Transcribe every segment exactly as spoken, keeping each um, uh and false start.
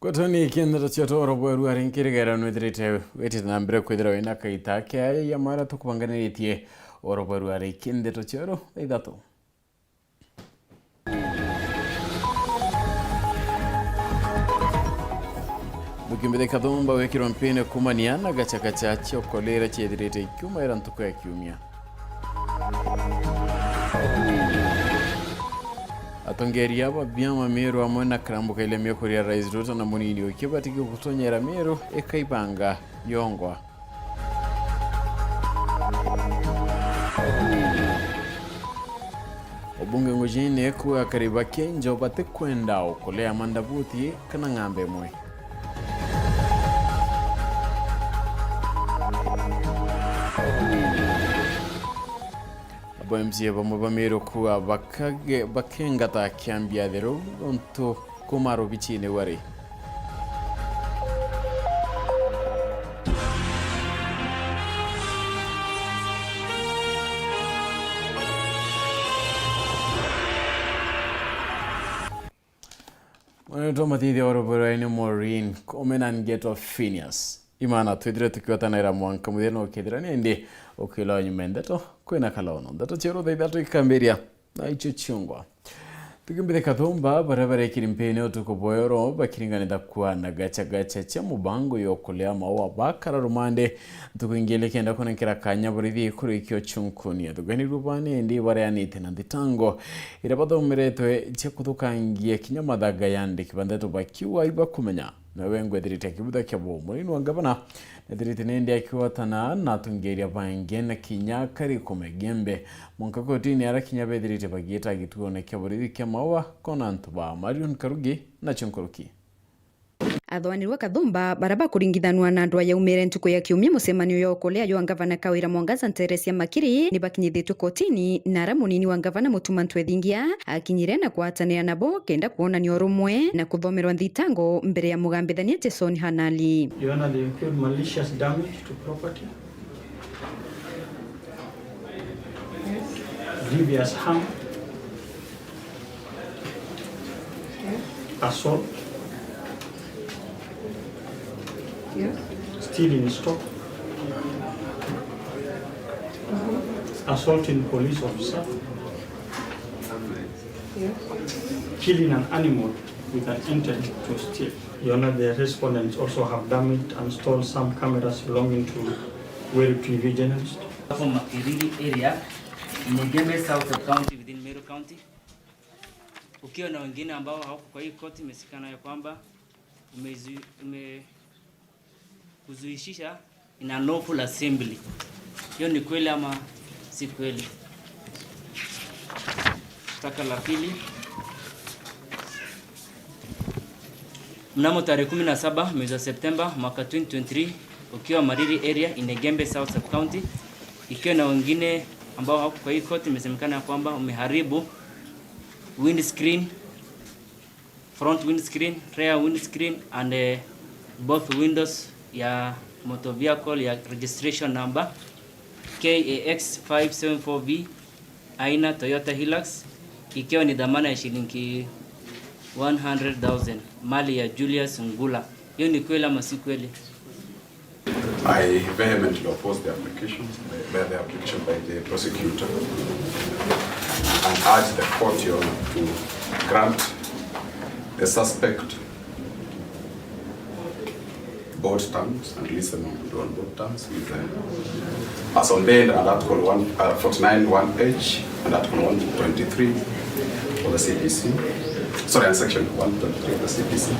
Gwetani kia ndeto cia utoro bweru ari nkirigera nwithirite witite na mbere kwithira wina kaita keayo ya mara tukubanganiritie oro bweru ari ki ndeto cia oro ithatu. Thukimbithe Kathumba wekirwa mpine kumania na gachagacha cia ukolera ciethirite ikiumaira ntuku ya kiumia. Atongeria ba biama Meru amwe na karambuka ile miokuri ya Rais Ruto na munini ukio batigi gutonyera Meru ikaibanga yongwa. Obunge ngujini kuga akari ba Kenjo batikwenda ukulea mandabuti kana ng'ambe imwe. Abo M C A bamwe ba Meru kuga bakage-, bakengata kiambia theru nontu kuma rubichine wari. Mwana twa matithia wa rubwero ni Maureen Komen and Geto Phineas. Imana twithire tukiotanaira mwanka muthenya ukethira ni indi ukila nyuma ndeto kwina kalono. Ndeto cia rutha ithatu ikambiria na icio ciungwa. Tukimbithe Kathumba, baria barekiri mpini utuku bwa oro bakiringanitha kwa na gacha gacha cia mubango yo kulea maua bakara rumande ntuku ingi ili kenda kunenkera kanya borithi ikuru ikio ciunkunia thuganirua bane indi bareanite na thitango iria bathomeretwe cia kuthukangia kinya mathaga ya andiki ba ndeto bakiuga ibakumenya. Nawe ngwethirite akibutha kia bo munini wa ngavana, nethirite nindi akiwatana na atongeria bangi na kinya kari kumegembe. Mwanka kotini ara kinya bethirite bagiita gituone kia borithi kia Maua kona antu ba Marion Karugi na Chonkoruki. Athoanirwa Kathumba, bara bakuringithanua na andu ayaumire ntuku ya kiumia mucemanio ya ukolea jwa ngavana Kawira Mwangaza ntere cia Makiri, ni bakinyithitwe kotini, na ara munini wa ngavana Mutuma Ntwethingia akinyire na kwatanira nabo kenda kwonania urumwe na kuthomerwa nthitango mbere ya mugambithania Jason Hanali. Your Honor, they include malicious damage to property, grievous harm, assault, stealing stock, assaulting police officer, killing an animal with an intent to steal. Your Honor, the respondents also have damaged and stole some cameras belonging to Weru T V journalist. Hapo Makiriri area in Igembe South Sub County within Meru County. Ukiwa na wengine ambao hawako kwa hii koti, imesikana ya kwamba umezi-, umekuzuishisha in a lawful assembly. Hiyo ni kweli ama si kweli? Shtaka la pili. Mnamo tarehe kumi na saba mwezi wa Septemba mwaka twenty twenty-three, ukiwa Mariri area in Igembe South Sub County, ikiwa na wengine ambao hawako kwa hii koti, imesemekana ya kwamba umeharibu windscreen, front windscreen, rear windscreen and, eh, both windows ya motor vehicle ya registration number K A X five seven four V aina Toyota Hilux, ikiwa ni dhamana ya shilingi one hundred thousand, mali ya Julius Ngula. Hiyo ni kweli ama si kweli? I vehemently oppose the application, the, the application by the prosecutor, and urge the court, Your Honor, to grant the suspect board terms and release them on, on board terms with, uh, as ordained under Article one, uh, forty-nine one H and Article one twenty-three of the C P C. Sorry, and Section one twenty-three of the C P C.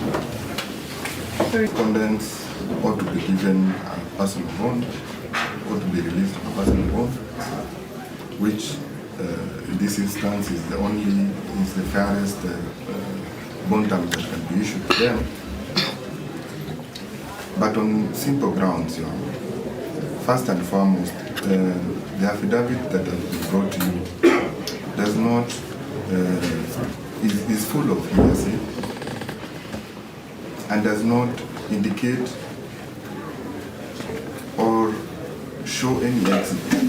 Respondents ought to be given a personal bond, ought to be released on a personal bond, which, uh, in this instance is the only, is the fairest, uh, uh, bond term that can be issued to them. But on simple grounds, Your Honor, first and foremost, uh, the affidavit that has been brought to you does not, uh, is, is full of hearsay and does not indicate or show any exhibit.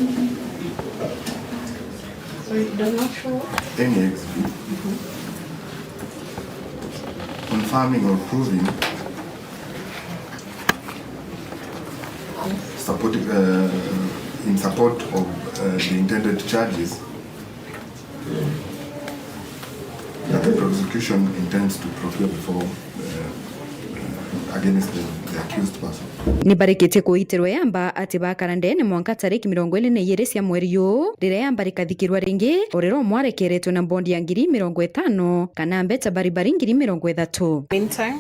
Sorry, it does not show? Any exhibit confirming or proving Support, uh, in support of, uh, the intended charges that the prosecution intends to procure before, uh, uh, against the, the accused person. Ni barikitie kuitirwa yamba ati bakara ndene mwanka tariki mirongo iri na igiri cia mweri uu, riria yamba rikathikirwa ringi, o riria umwe arekeretwe na bondi ya ngiri mirongo itano kana mbeca baribari ngiri mirongo ithatu. Meantime,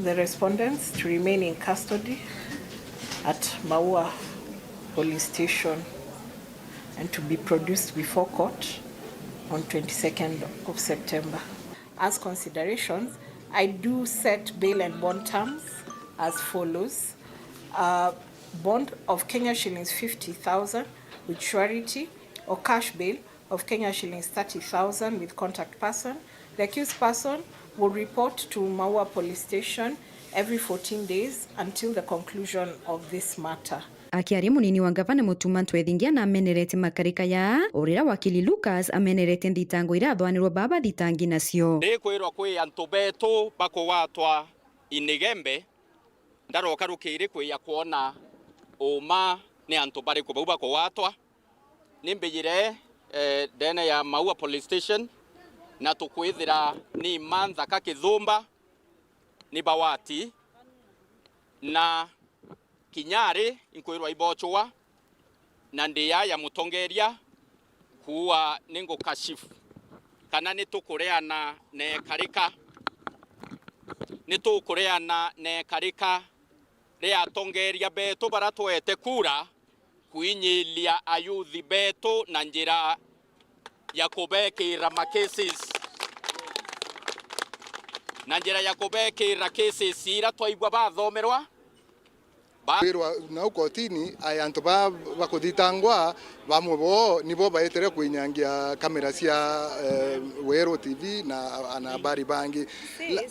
the respondents to remain in custody at Maua Police Station and to be produced before court on twenty-second of September. As considerations, I do set bail and bond terms as follows. Uh, bond of Kenya shillings fifty thousand with surety or cash bail of Kenya shillings thirty thousand with contact person. The accused person will report to Maua Police Station every fourteen days until the conclusion of this matter. Akiaria, munini wa ngavana Mutuma Ntwethingia na amenerete makarika ya urira wakili Lucas amenerete nthitango iria athwanirwe baba thitangi nacio. Ndikwirwa kwi antu betu bakugwatwa Inigembe, ndaroka rukiri kwija kwona uma ni antu bariku bau bakugwatwa. Ni mbijire, eh, ndene ya Maua Police Station, na tukwithira ni Mantha ka Kithumba, ni bawati, na kinya ari inkwirwa ibochwa, na ndi ya ya mutongeria kuua ni ngukashifu kana ni tukureana na ekarika, ni tukureana na ekarika ria atongeria betu bara twete kura, kwinyilia ayuthi betu na njira ya kubekira ma cases, na njira ya kubekira cases ira twaigua bathomerwa. Ba- Kwirwa nau kotini, ai antu ba bakuthitangwa, bamwe bo nibo baetire kwinyangia kamera cia, eh, Weru T V na anahabari bangi. La-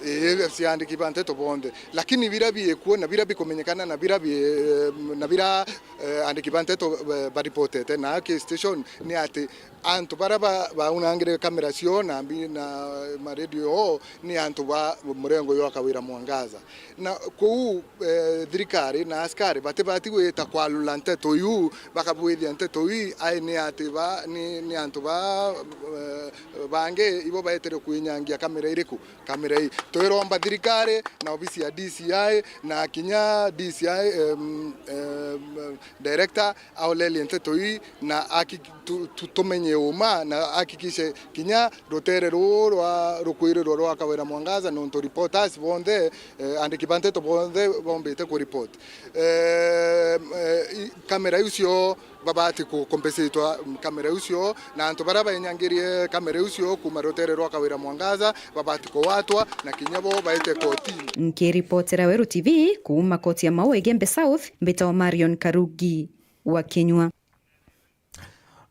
Ii, cia andiki ba nteto bonthe. Lakini bira biikuo na bira bikumenyekana na bira bi-, na bira, eh, andiki ba nteto, eh, baripotete na K station ni ati antu bara ba-, baunangire kamera cio na mbi-, na maredio oo ni antu ba murengo jwa Kawira Mwangaza. Na kuu, eh, thirikari na askari batibati gwita kwarura nteto iu, bakabwithia nteto ii, ai ni ati ba, ni, ni antu ba, eh, bangi ibo baetire kwinyangia kamera iriku? Kamera ii. Twiromba thirikari na obisi ya D C I na kinya D C I, em, em, director aolerie nteto ii na aki-, tu-, tu-, tumenye uma na ahakikishe kinya rutere ruu rwa rukwirirwa rwa Kawira Mwangaza, nontu reporters bonthe, eh, andiki ba nteto bonthe bombite ku report. Eh, eh, i-, kamera iu cio babati ku-, compensatwa kamera iu cio, na antu baria bainyangirie kamera iu cio kuuma rutere rwa Kawira Mwangaza babati kugwatwa na kinya bo baite kotini. Nkiripotera Weru T V kuuma koti ya Maua Igembe South, mbitagwa Marion Karugi wa Kinyua.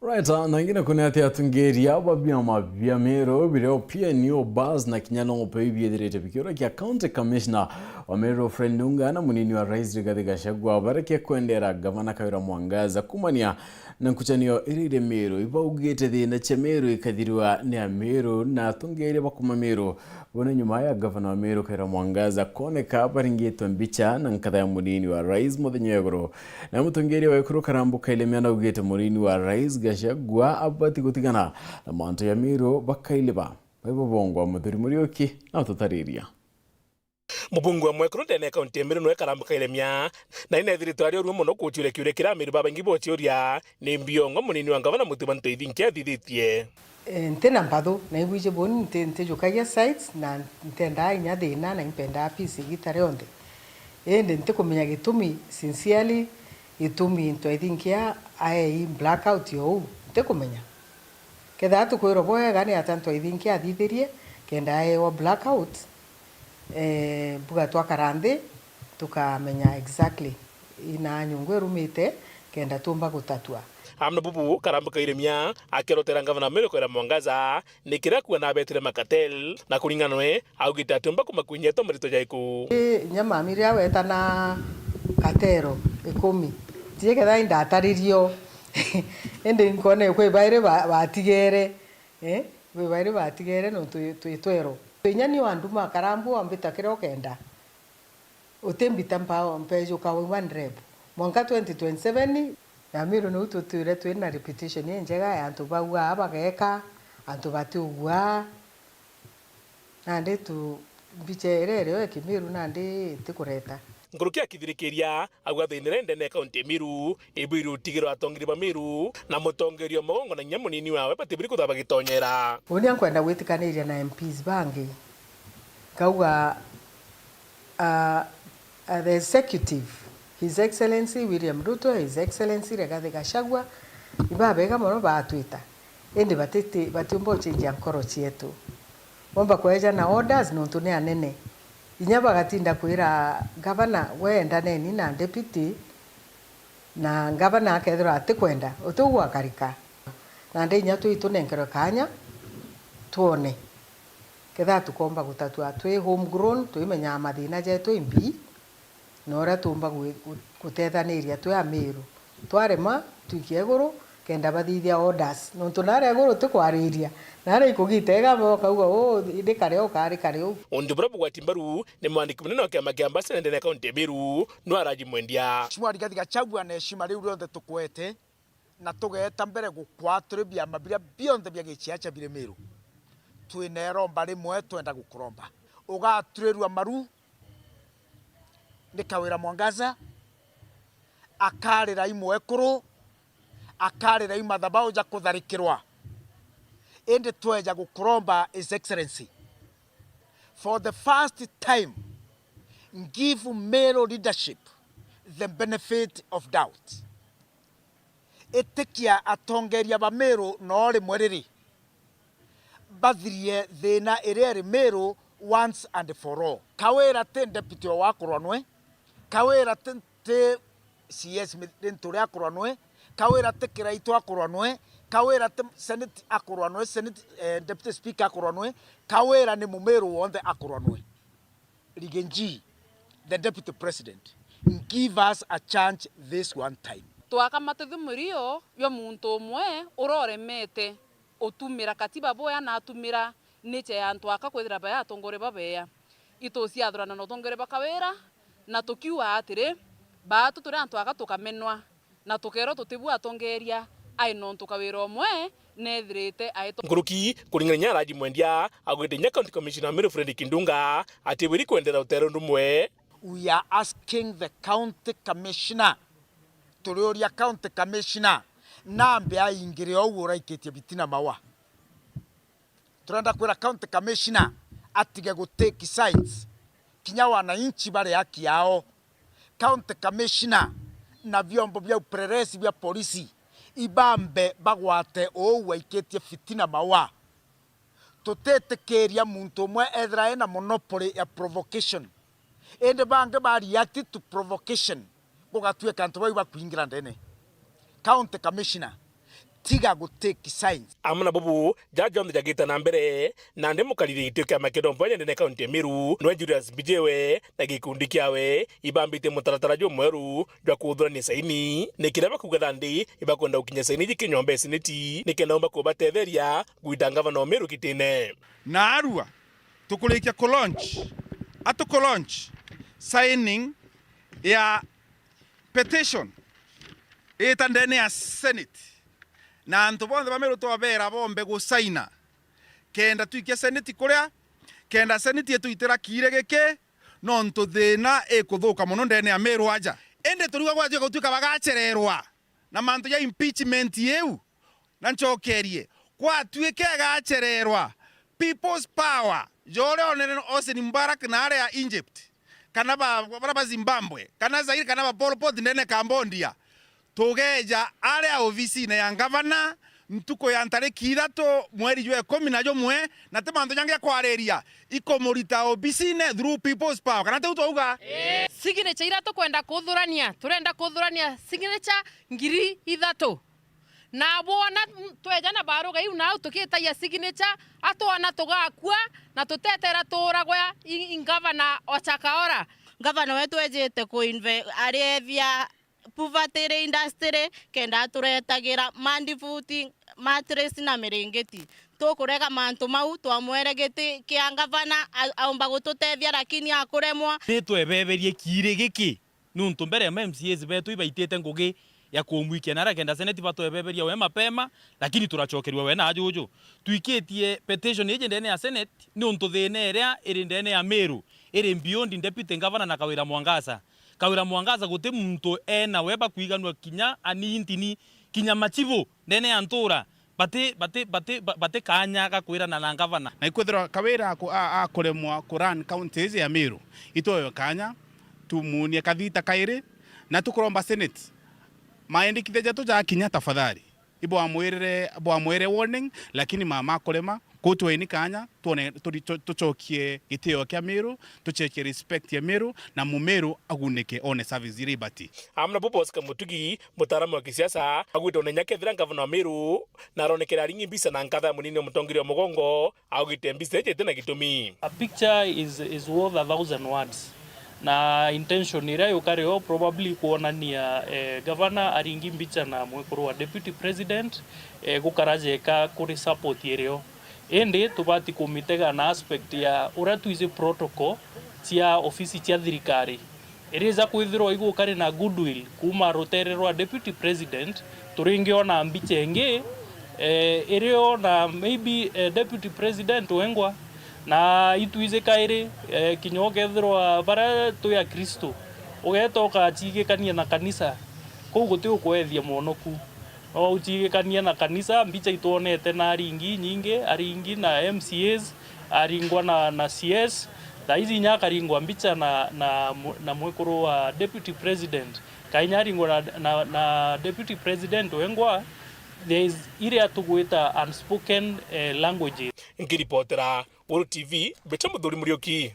Right, ah, na ingine kuna ati atungiria ba biama bia Meru birio pia ni Obas na kinya no pe biethirite bikiurakia County Commissioner wa Meru Fred Nunga na munini wa Rais Rigathi Gachagua bareke kwendera Gavana Kawira Mwangaza kumania na nkucanio iria iri Meru. Ibaugite thina cia Meru ikathirwa ni Ameru na atungiria ba kuma Meru. Bona nyuma ya Gavana wa Meru Kawira Mwangaza kwoneka baringitwe mbicha na nkatha ya munini wa Rais muthenya wa iguru. Na mutongeria wa ikuru Karambu Kailemia naugite munini wa Rais Gachagua abati gutigana na mantu ya Meru bakailiba. Baibo bongwa Muthuri Muriuki na ututariria. Mubunge wa mwekuru ndene ya kaunti ya Meru niwe Karambu Kailemia, na inethiritwe ari urua mono kuciuria kiuria kiria Ameru babaingi bociuria, ni mbiongo munini wa ngavana Mutuma Ntwethingia athithitie. Eh, nti na mpathu, na ibwiji buni nti-, ntijukagia sides, na ntendaa inya thina, na impendaa peace igita rionthe. Indi ntikumenya gitumi, sincerely, gitumi Ntwethingia aei blackout ya uu, ntikumenya. Kethira tukwirwa bwega ni atia Ntwethingia athithirie, kenda aewa blackout, eh, mbuga twakara nthi, tukamenya exactly ina nyungu irumite, kenda tuumba gutatua. Amna bubu Karambu Kailemia akirotera ngavana Mary Kawira Mwangaza ni kiria kuona abetire makatel, na kuringana nwe augite atiumba kumakunyia to marito jaiku. Ii, nya mami riria wetana katero ikumi, tije ketha indataririo indi nkone kwi bairi ba-, batigere, eh, kwi bairi batigere nontu twi twero. Inya ni o andu ma Karambu wambita kiria ukenda. Utimbita mpao mpejuka wauga ndebu. Mwanka twenty twenty-seven, Nyamiru niu tutwire twina reputation injega ya antu baugaa bageeka, antu batiuguaa. Nandi tu mbicha iria irio ya Kimiru nandi itikureta. Nkuruki akithirikiria, auga thina iria ndene ya kaunti ya Meru ibwiri utigirwa atongeria ba Meru, na mutongeria o Magongo na kinya munini wawe batibwiri kuthaba gitonyera. Uni nkwenda gwitikaniria na M Ps bangi, nkauga, ah, ah, the executive, His Excellency William Ruto, His Excellency Rigathi Gachagua, ibabega mono baatwita, indi batiti, batiumba gucenjia nkoro cietu. Bomba kweja na orders nontu ni anene. Inya bagatinda kwira gavana, "We endaneni na deputy," na gavana akethirwa atikwenda, utiu gwakarika. Nandi inya twi tunenkerwe kaanya twone. Kethaa tukomba gutatua twi homegrown, twimenyaa mathina jetu imbi, na uria tuumba gwi-, gu-, gutethaniria twi Amiru. Twarema, twikie iguru, kenda bathithia orders. Nontu naria iguru ti kwariria, naria ikugita igamba ukauga, "Uu, ni kare uu, kari kare uu." Untu buria bugwati mbaru ni mwandiki munene wa kiama kia Ambassador ndene ya kaunti ya Meru, Noah Raji Mwendia. Mheshimiwa Rigathi Gachagua, na heshima riu rionthe tukwete, na tugeeta mbere gukwaa turi biama biria bionthe bia giciaca biri Meru. Twina iromba rimwe twenda gukuromba. Ugaturirua maru, ni Kawira Mwangaza, akarira i mwekuru, akarira i mathabau ja kutharikirwa. Indi tweja gukuromba, His Excellency, for the first time, give Meru leadership the benefit of doubt. Itikia atongeria ba Meru no rimwe riri bathirie thina iria iri Meru once and for all. Kawira ti deputy o wa kurwa nwe, Kawira ti, ti C S mi-, Linturi akurwa nwe, Kawira ti Kiraitu akurwa nwe, Kawira ti Senate akurwa nwe, Senate, eh, Deputy Speaker akurwa nwe, Kawira ni Mumiru wonthe akurwa nwe. Rigathi, the Deputy President, give us a chance this one time. Twaka matuthimurio jwa muntu umwe uria uremete utumira katiba bwea na atumira nature ya antu aka kwithira baya atongoria babeya. Ituciathurana na utongoria bwa Kawira, na tukiuga atiri, baatu turi antu aka tukamenwa. Na tukeerwa tutibua atongeeria, ai nontu Kawira umwe neethirite aito. Nkuruki, kuringana na Raji Mwendia, augite kinya County Commissioner wa Meru Fredrick Ndunga atibwiri kwendeera ruteere rumwe. We are asking the County Commissioner, turiuria County Commissioner, nambe aingire ou uraikitie Bitina maua. Turenda kwira County Commissioner atige gu take sides. Kinya wananchi bari haki yao. County Commissioner na vyombo vya upelelezi vya polisi ibambe bagwate uu waikitie Fitina maua. Tutitikiria muntu umwe ethira ena monopoly ya provocation. Indi bangi ba react to provocation, gugatuika antu bau bakuingira ndene. County Commissioner, tiga gu take sides. Amwe na bubu, ja jonthe jagite na mbere, nandi mukariri gitio kia Makedo Mboya ndene kaunti ya Meru, nwe Julius Mbijiwe na gikundi kiawe ibambite mutaratara jumweru jwa kuthurania saini. Ni kiria bakuuga thandi ibakwenda gukinya saini ji kinyomba ya seneti, nikenda umba kubatetheria gwita ngavana wa Meru gitine. Naarua, tukurikia ku launch, atuku launch signing ya petition ita ndene ya Senate, na antu bonthe ba Meru twabeera bombe gusaina, kenda twikia Senate kuria, kenda Senate ituitira kiire giki, nontu thina ikuthuka mono ndene ya Meru aja. Indi turiuga gwatuika gutuika bagacererwa na mantu ja impeachment iu, na ncokerie, gwatuika igacererwa, People's Power, ja uria onere Hosni Mubarak na aria Egypt, kana ba, baria ba Zimbabwe, kana Zaire, kana ba Pol Pot ndene Cambodia, tugeeja aria obisine ya ngavana ntuku ya ntariki ithatu mweri jwa ikumi na jumwe, na ti mantu jangi ja kwariria, ikumurita obisine through People's Power. Kana tiu twauga? Signature iria tukwenda kuthurania, turenda kuthurania signature ngiri ithatu. Na bwona, mm, tweja na baruga iu nau tukitagia signature, atwona tugakua na tutetera tuuragwe i, i ngavana o Chakaora. Ngavana wetu ejite kuinve-, ariethia poverty ri industry, kenda aturetagira mandi foot, mattress na miringiti. Tukurega mantu mau, twamwere giti kia ngavana a-, aumba gututethia, lakini akuremwa. Ni twebeberie kiiri giki, niuntu mbere M C As betu ibaitite ngugi ya kumwikia nara kenda Senate batwebeberia we mapema, lakini turacokerua we na ajuju. Twikitie petition iji ndene ya Senate niuntu thina iria iri ndene ya Meru iri beyond Deputy Governor na Kawira Mwangaza. Kawira Mwangaza guti muntu ena we bakwiganua kinya anintini, kinya machibu ndene ya ntura bati, bati, bati, ba-, bati kanya ga kwirana na ngavana. Na ikwithirwa Kawira aku-, a-, akuremwa ku run county iji ya Meru, itwewe kanya, tumuunie kathita kairi, na tukuromba Senate, maendikithia jetu jakinya, tafadhali, ibwamwirire, bwamwire warning, lakini mama akurema, kuu tweni kanya, twone, turi-, tu-, tucokie gitio kia Meru, tucokie respect ya Meru, na Mumeru agunike, one service iria ibati. Amwe nabu Bosco Mutugi, mutaaramu wa kisiasa, augite ona inya kethira ngavana wa Meru naronekera aringi mbica na nkatha ya munini wa mutongeria wa mugongo, augite mbica iji iti na gitumi. A picture is, is worth a thousand words. Na intention iria yukari o probably kwonania, eh, gavana aringi mbica na mwekuru wa deputy president, eh, gukara jeka kuri support irio. Indi tubati kumitega na aspect ya uria twiji protocol cia ofisi cia thirikari. Irija kwithirwa igukari na goodwill kuuma rutere rwa deputy president, turingiona mbica ingi, eh, irio na maybe, eh, deputy president wengwa, na itwiji kairi, eh, kinya ukethirwa baria twi Akristo, ugeeta ukachigikania na kanisa, kuu guti ukwethia mwonoku. No uchigikania na kanisa, mbica itwonete na aringi nyingi, aringi na M C As, aringwa na, na C S, thaa ici inya akaringwa mbica na, na mu-, na mwekuru wa deputy president, kainya aringwa na, na, na deputy president wengwa, there is iria tugwita unspoken, eh, languages. Nkiripotera Weru T V, Mbite Muthuri Muriuki.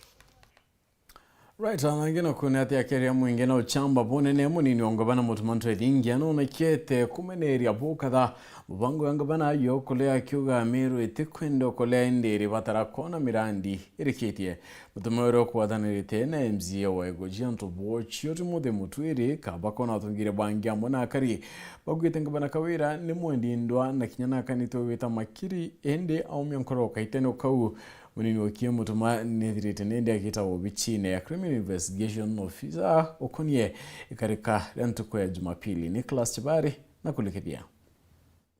Right, anangi na kuona ati akiaria mwingi na uchamba bunene, munini wa ngavana Mutuma Ntwethingia nonekete kumeneria bukatha mubango ya ngavana ayo kuria akiuga Meru itikwenda kuria indi iribatara kwona mirandi irikitie. Mutuma uria ukwatanirite na M C A wa Igoji Antu Bwochio Timothy Mutwiri kaba kona atongire bangi amwe na akari baugite ngavana Kawira ni mwendi ndwa na kinya nakanitwe gwita makiri indi aumia nkoro kaitene kau. Munini wa Okiya Mutuma nethirite nindi agitagwa obichine ya Criminal Investigation Officer ukonie ikarika ria ntuku ya Jumapili. Nicholas Chibari na kulikithia.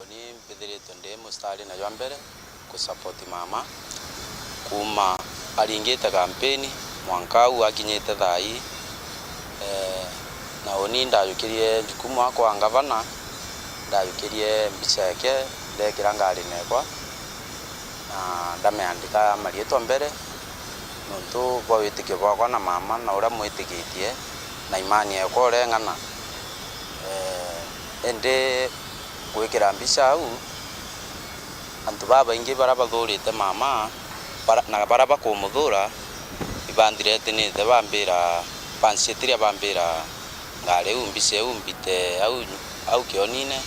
Ni mbithiritwe ndi mustari na jwa mbere ku support mama kuma aringite kampeni mwanka au akinyite thaa ii. Eh, na uni ndajukirie jukumu akwa ngavana, ndajukirie mbica yake, ndekira ngari nekwa, na ndameandika mariitwa mbere, nontu bwa witikio bwakwa na mama, na uria mwitikitie, na imani yekwa uria ing'ana. Eh, indi gwikira mbica au, antu babaingi baria bathurite mama, bara-, na baria bakumuthura, ibanthreatinite, bambira, bancitiria, bambira ngari iu mbica iu mbite au, au kionine,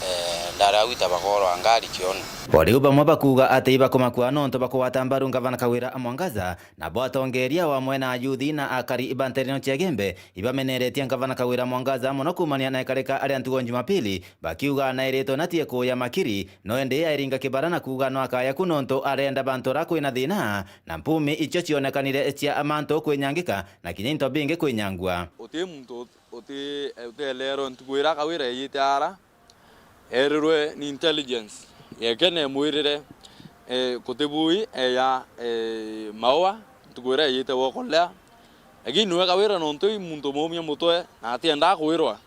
eh, ndari au ita bakorwa ngari kioni. O riu bamwe bakuuga ati ibakumakua nontu bakugwata mbaru ngavana Kawira Mwangaza, nabo atongeria o amwe na ayuthi na akari ba ntereno cia Igembe ibameneretie ngavana Kawira Mwangaza mono kuumania na ikarika aria ntugo Jumapili, bakiuga nairitwe na tie kuuya makiri, no indi airinga kibara na kuuga no akaya ku nontu arenda bantu aria kwina thina, na mpumi icio cionekanire cia mantu kwinyangika na kinya into bingi kwinyangua. Uti muntu uti, uteeleerwe ntuku iria Kawira eeyite ara, eerirwe ni intelligence yeke na imwirire, eh, kuti bui eeya, eh, maua ntuku iria eeyite gwokolea. Lakini niwe Kawira nontu i muntu muumia mutwe na atiendaa kwirwa,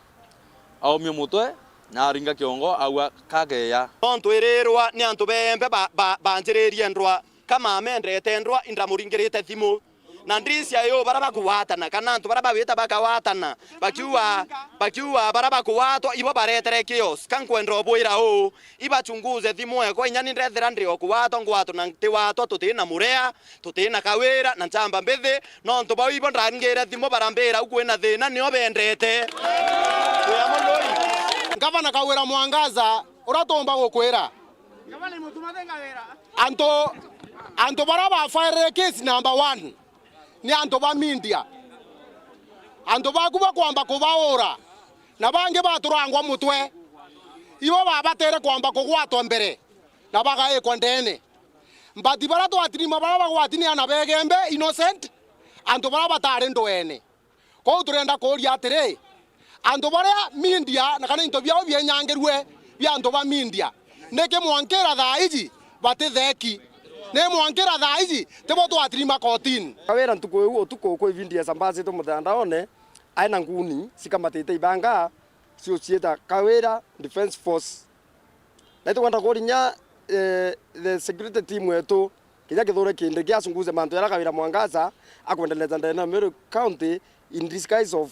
aumia mutwe na aringa kiongo aua kakeeya. Nontu irirwa ni antu beembe ba, ba, banjiririe ndwa, ka mama endete ndwa, indamuringirite thimu. Na ndisia yu baria bakugwatana, kana antu baria bawita bakagwatana, bakiuga, bakiuga baria bakugwatwa ibo baretere chaos. Ka nkwenda ubwira uu, ibachunguze thimu ekwa, inya ni ndethira ndi o kugwatwa, ngwatwa na ntigwatwa, tuti na murea, tuti na Kawira, na nchamba mbithi, nontu bau ibo ndarangire thimu barambira au kwina thina, nio bendete. Wia munoi. Ngavana Kawira Mwangaza, uria tuumba gukwira, antu, antu baria bafairire case number one, ni antu ba media. Antu baku bakwamba kubaura, na bangi baturangwa mutwe, ibo babatere kwamba kugwatwa mbere. na bagaikwa ndeene. But baria twatirima, baria bagwati ni ana begembe, innocent, antu baria batari ndweene. Kwou turenda kuuria atiri, antu baria media na kana into biao bienyangirue bia antu ba media, niki mwankira thaa iji bati theki? Ni mwankira thaa iji tibo twatirima kotini? Kawira ntuku iu utuku kwi video isambazitwe mutandaone, aina nguni cikamatite ibanga ciuciita Kawira Defence Force. Na itukwenda kurinya, eh, the security team yetu kinya kithure kindi kiacunguze mantu jaria Kawira Mwangaza akwendeleza ndene ya Meru County in disguise of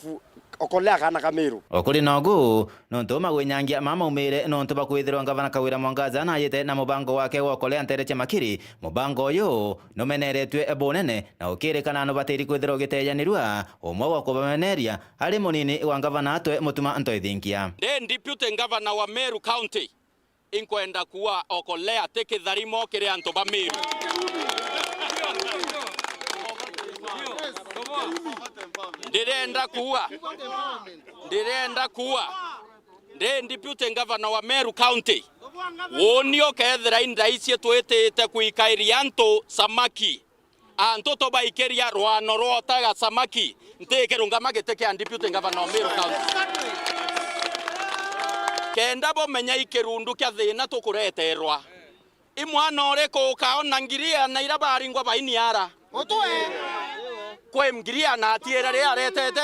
okolea kana ka Meru. O kuri nogu, nontu magwinyangia mamaumire nontu bakwithirwa ngavana Kawira Mwangaza najite na mubango wake wa okolea ntere cia Makiri, mubango uyu numeneretue bunene na ukirikana nubatiri kwithirwa ugitejanirua umwe wa kubameneria ari munini wa ngavana atwe Mutuma Ntoithinkia. Ndi deputy governor wa Meru County, inkwenda kuua okolea ti kitharimo kiri antu ba Meru. Ndirenda kuua, ndirenda kuua. Ndi deputy governor wa Meru County. Woni ukethira indaici twitite kwikairia antu samaki. Antu tubaikiria rwano rwa utaga samaki, ntikirungama giti kia deputy governor wa Meru County. Kenda bumenya i kirundu kia thina tukureterwa. I mwana uriku ukaona ngiriana ira baringwa bainiara? Utwe. Kwi ngiriana atiire ria aretete?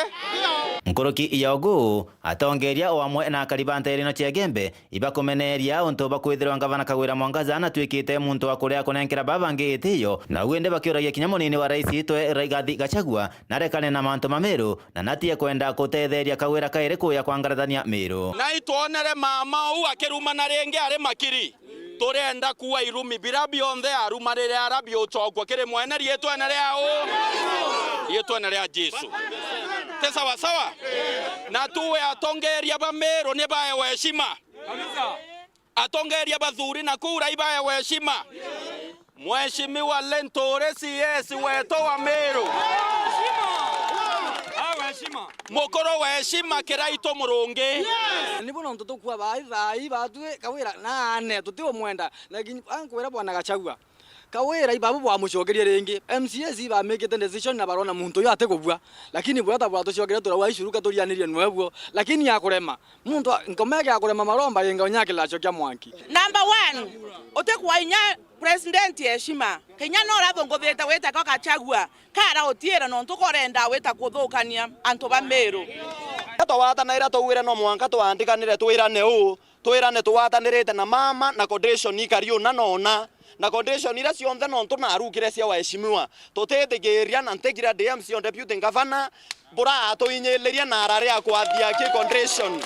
Nkuruki ya ugu, atongeria o amwe na akari ba nteere ino cia Igembe ibakumeneria untu bakwithirwa ngavana Kawira Mwangaza anatuikite muntu wa kuria kunenkera baba bangi gitiio, na u indi bakiuragia kinya munini wa rais itwe Rigathi Gachagua narekane na mantu ma Meru, na natie kwenda kutetheria Kawira kairi kuya kwangarithania Meru. Na itwonere mama uu akirumana ringi ari Makiri. Turenda kuua irumi bira bionthe arumarire ara biucokua kiri mwene riitwene ria u? Riitwene ria Jesu. Ti sawa sawa? Na tuwe atongeria ba Meru ni baewe heshima. Atongeria bathuri na kura ibaewe heshima. Mheshimiwa Linturi C S wetu wa Meru. Mukuru wa heshima Kiraitu Murungi. Nibu nontu tukua bai, bai batwi Kawira naane tutiumwenda. Na nkwira bwana Gachagua, Kawira ibabu bwamucokerie ringi. M C As ibamikite decision na barona muntu uyu atikubua. Lakini buria ta bwatucokerie turauga icuruka turianirie nwebuo. Lakini akurema. Muntu a-, nkomeke akurema maromba ringa unya kilacho kia mwanki. Number one, utikwainya president heshima. Kinya no urathunguthite wite kwa Gachagua. Kara utiira nontu korenda wita kuthukania antu ba Meru. Twatanaira twaugire no mwanka twandikanire twirane uu, twirane twatanirite na mama na condition ikari una na una. Na condition iria cionthe nontu narukire cia waheshimiwa. Tutithikiria na ntigira D M C o deputy governor, bura atuinyiliria na arari akwathia ki condition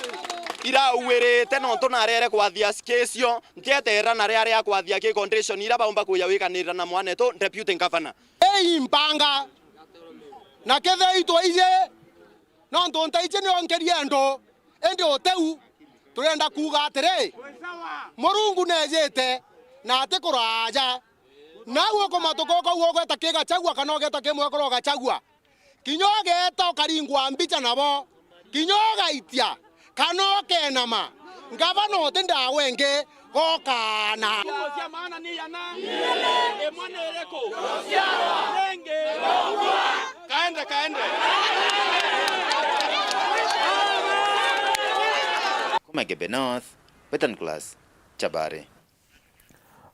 irauirite nontu narere kwathia kicio, ntieterera na riari akwathia ki condition iria baumba kuya wikanirira na mwanetu deputy governor. Ei mpanga, na kethira itwaiji, nontu ntaiji nio nkerie andu, indi uteu turenda kuuga atiri, Murungu neejite na atikuraaja. Nau ukumatuka ukauga ugeta ki Gachagua kana ugeta ki mwekuru o Gachagua, kinya ugeeta ukaringwa mbicha nabo. Kinya ugaitia kana ukenama, ngavana uti ndawa ingi gokaana. Nguo cia maana ni yana? Imwe ni iriku? Ringi? Kaende, kaende. Kuma Igembe North, Western Class, Chabari.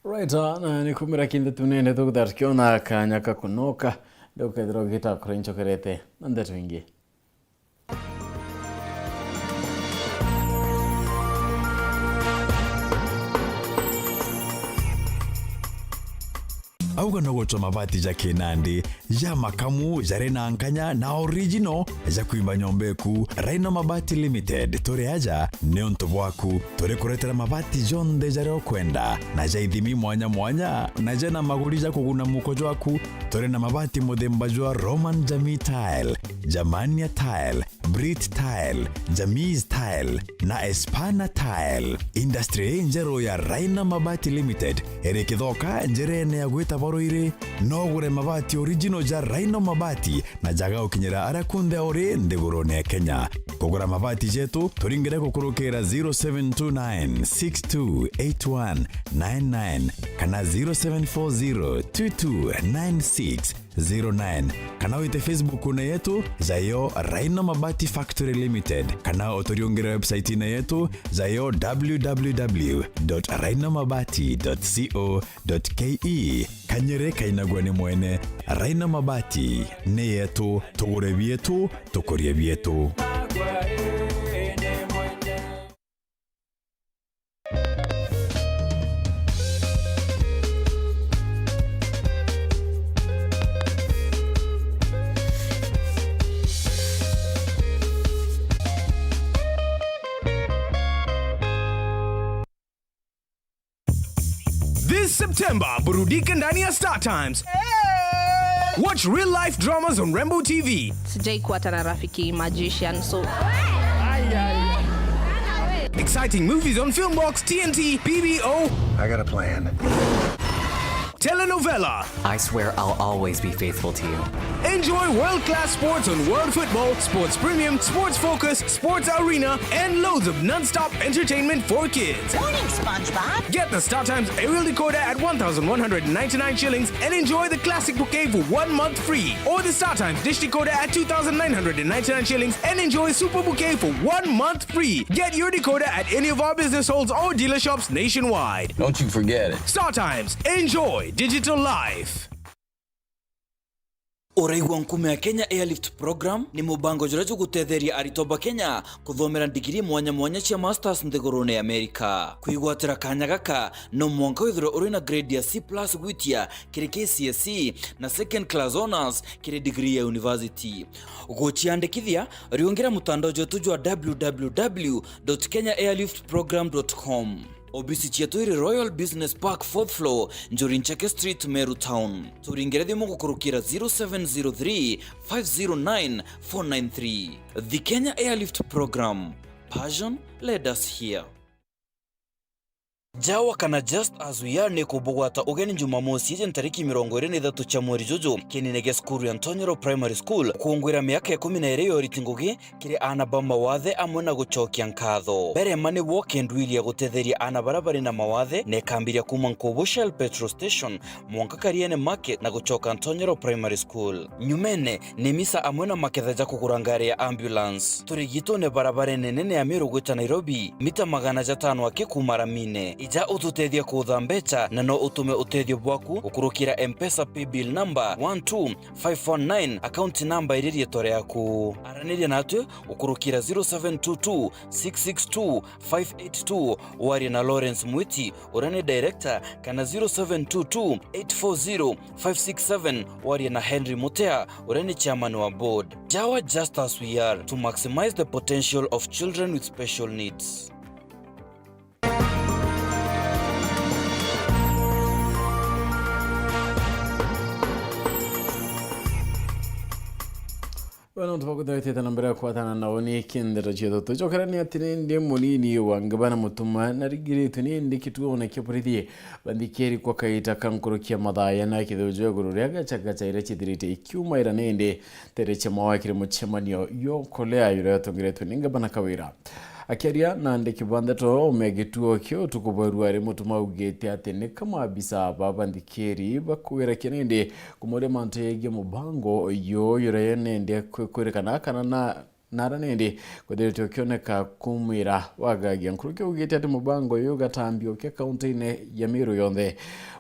Right, uh, na ni kumira kindi tunene tukuthira tukiona kanya ka kunoka, ndukethira ugita kuri nchokerete na ndeto ingi. Auga no gucwa mabati ja kinandi, ja makamu, jari na nkanya na original, ja kwimba nyomba eku. Rhino Mabati Limited, turi aja niuntu bwaku. Turi kuretera mabati jonthe jaria ukwenda, na ja ithimi mwanya mwanya, na jena maguri ja kuguna muko jwaku. Turi na mabati muthemba jwa Roman Jamii Tile, Germania Tile, Brit Tile, Jamis Tile na Espana Tile. Industry injeru ya Rhino Mabati Limited iri Kithoka, njerene ya gwita Baruiri. No ugure mabati original ja Rhino Mabati na jaga ukinyira aria kunthe uri nthigurune ya Kenya. Kugura mabati jetu, turingire gukurukira zero seven two nine six two eight one nine nine kana zero seven four zero two two nine six zero nine, kana wite Facebook-une yetu jayo Rhino Mabati Factory Limited, kana uturiungire website-ine yetu jayo w w w dot rhino mabati dot co dot k e. Kanyere kainagua ni mwene. Rhino Mabati ni yetu, tugure bietu, tukurie bietu. This September, burudika ndani ya Star Times. Watch real life dramas on Rainbow T V. Sijai kuwa tena rafiki magician, so. Exciting movies on Filmbox, T N T, B B O. I got a plan. Telenovela. I swear I'll always be faithful to you. Enjoy world-class sports on World Football, Sports Premium, Sports Focus, Sports Arena, and loads of non-stop entertainment for kids. Morning, SpongeBob. Get the StarTimes aerial decoder at one thousand one hundred ninety-nine shillings and enjoy the classic bouquet for one month free. Or the StarTimes dish decoder at two thousand nine hundred ninety-nine shillings and enjoy super bouquet for one month free. Get your decoder at any of our business halls or dealer shops nationwide. Don't you forget it. StarTimes. Enjoy digital life. Uraigua nkume ya Kenya Airlift Program ni mubango juria jugutetheria aritwa ba Kenya kuthomera ndigiri mwanya mwanya cia masters nthigurune ya America. Kwigwatira kanya gaka, no mwanka withirwe uri na grade ya C plus gwitia kiri K C S E na second class honours kiri degree ya university. Guciandikithia, riungira mutandao jwetu jwa w w w dot kenya airlift program dot com. Obisi cietu iri Royal Business Park, fourth floor, Njuri Ncheke Street, Meru Town. Turingire thimu gukurukira zero seven zero three five zero nine four nine three. The Kenya Airlift Program. Passion led us here. Jawa kana Just As We Are ni kubugwata ugeni Jumamosi iji ntariki mirongo iri na ithatu cia mweri juju, kienine gia cukuru ya Ntonyero Primary School, kungwira miaka ikumi na iri ya uriti ngugi kiri aana ba mawathe amwe na gucokia nkatho. Mbere ma ni walk and wheel ya gutetheria aana baria bari na mawathe, na ikambiria kuuma Nkubu Shell Petrol Station, mwanka Kariene Market na gucoka Ntonyero Primary School. Nyumene, ni misa amwe na maketha ja kugura ngari ya ambulance. Turigitune barabarene nene ya Meru gwita Nairobi, mita magana jatano aki kuuma ramine. Ija ututethie kuutha mbeca, na no utume utethio bwaku gukurukira M-Pesa paybill number one two five one nine, account number iri rietwa riaku. Araniria natwi gukurukira zero seven two two six six two five eight two, warie na Lawrence Mwiti, uria ni director, kana zero seven two two eight four zero five six seven, warie na Henry Mutea, uria ni chairman wa board. Jawa Just As We Are, to maximize the potential of children with special needs. Bana, untu bwa kuthaitite na mbere ya kwatana nao ni kindeto cietu. Tucokerania ati ni ndi munini wa ngabana Mutuma na rigiritwe ni ndi kituone kia borithi banthikiri kwa kaita ka nkuru kia mathaa yana kithuju iguru ria gachagacha iria cithirite ikiumaira ni ndi ntere cia mawakiri mucemanio yo kolea yuria yatongeretwe ni ngabana Kawira. Akiaria na andiki ba ndeto me gituo kia utuku bwa Ruari, Mutuma augite ati ni kama abisa ba banthikiri bakwira kinindi kumuria mantu yegie mubango uyu yuria nindi kwi-, kwirikana kana na, nara nindi kwithiritwe ukioneka kumwira wagagia. Nkuruki augite ati mubango uyu ugatambio kia kaunti-ini ya Meru yonthe.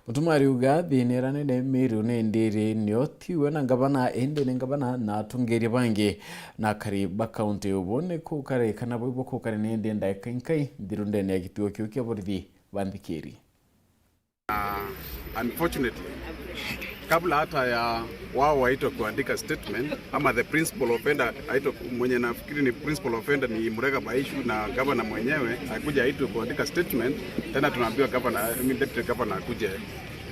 Mutuma ariuga thina iria nene Meru nindi iri nio tiwe na ngavana, indi ni ngavana na atongeria bangi na akari ba kaunti. Ubu ni kukari kana bwibo kukari nindi ndaika inkai nthiru ndene ya gituo kiu kia borithi banthikiri. Uh, unfortunately, kabla hata ya wao waitwe kuandika statement, ama the principal offender aitwe, mwenye nafikiri ni principal offender ni Murega Baishu na governor mwenyewe akuja aitwe kuandika statement, tena tunaambiwa governor, I mean, deputy governor akuje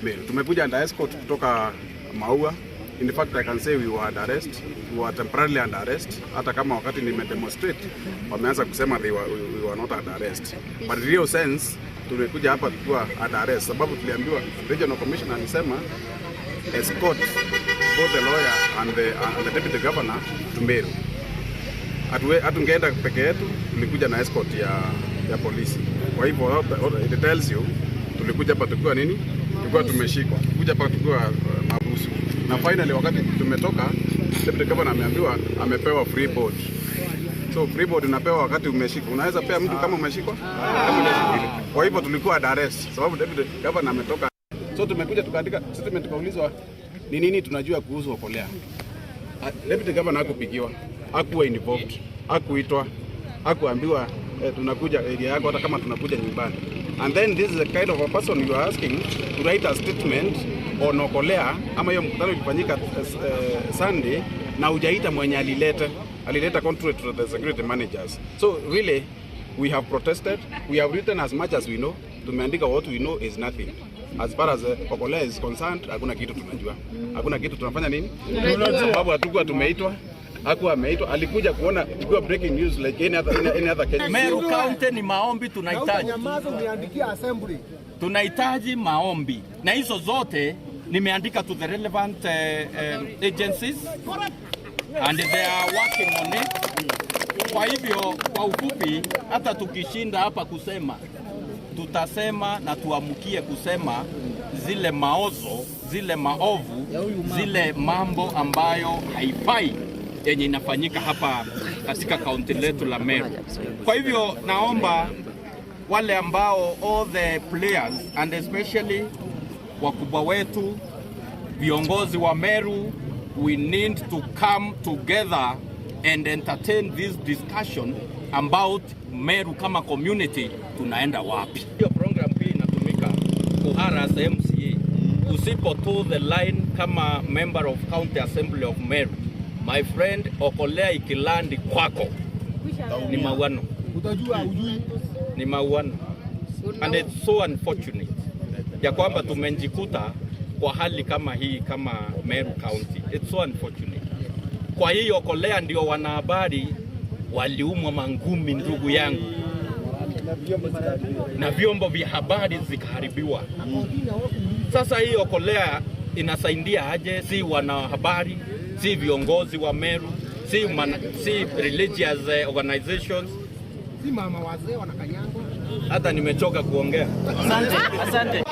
Meru. Tumekuja under escort kutoka Maua, In fact, I can say we were under arrest. We were temporarily under arrest. Hata kama wakati nime demonstrate, wameanza kusema they were, we, we were not under arrest. But real sense, tumekuja hapa tukiwa under arrest. Sababu tuliambiwa, regional commissioner alisema, escort both the lawyer and the, and the deputy governor to Meru. Hatuwe-, hatungeenda peke yetu, tulikuja na escort ya, ya polisi. Kwa hivyo, it tells you, tulikuja hapa tukiwa nini? Tukiwa tumeshikwa. Kuja hapa tukiwa, uh, mabusu. Na finally, wakati tumetoka, deputy governor ameambiwa amepewa free board. So, free board unapewa wakati umeshikwa. Unaweza pea mtu kama umeshikwa? Kwa hivyo tulikuwa under arrest, sababu deputy governor ametoka. So tumekuja tukaandika statement, tukaulizwa ni nini tunajua kuhusu Okolea. Ah, deputy governor hakupigiwa, hakuwa involved, hakuitwa, hakuambiwa, eh, tunakuja area yako, hata kama tunakuja nyumbani. And then this is the kind of a person you are asking to write a statement on Okolea, ama hiyo mkutano ilifanyika, eh, Sunday, na hujaita mwenye alileta, alileta contrary to the security managers. So really, we have protested, we have written as much as we know, tumeandika, what we know is nothing. As far as, eh, Okolea is concerned, hakuna kitu tunajua. Hakuna kitu tunafanya nini? Tunajua. Sababu hatukuwa tumeitwa, hakuwa ameitwa, alikuja kuona tukiwa breaking news like any other, any, any other case. Meru County ni maombi tunahitaji. Nyamaza, umeandikia assembly. Tunahitaji maombi. Na hizo zote nimeandika to the relevant, eh, eh, agencies and they are working on it. Kwa hivyo, kwa ufupi, hata tukishinda hapa kusema, tutasema na tuamkie kusema zile maozo, zile maovu, zile mambo ambayo haifai yenye inafanyika hapa katika kaunti letu la Meru. Kwa hivyo, naomba wale ambao, all the players and especially wakubwa wetu, viongozi wa Meru, we need to come together and entertain this discussion about Meru kama community tunaenda wapi. Hiyo program hii inatumika kuharass M C A. Usipo toe the line kama member of County Assembly of Meru, my friend, Okolea ikilandi kwako, ni mauano. Utajua, ujui. Ni mauano. And it's so unfortunate ya kwamba tumejikuta kwa hali kama hii kama Meru County. It's so unfortunate. Kwa hiyo Okolea ndio wanahabari waliumwa mangumi, ndugu yangu, na vyombo vya habari zikaharibiwa. Sasa hii Okolea inasaidia aje? Si wanahabari, si viongozi wa Meru, si mana-, si religious, eh, organizations. Si mama wazee wanakanyangwa. Hata nimechoka kuongea. Asante, asante.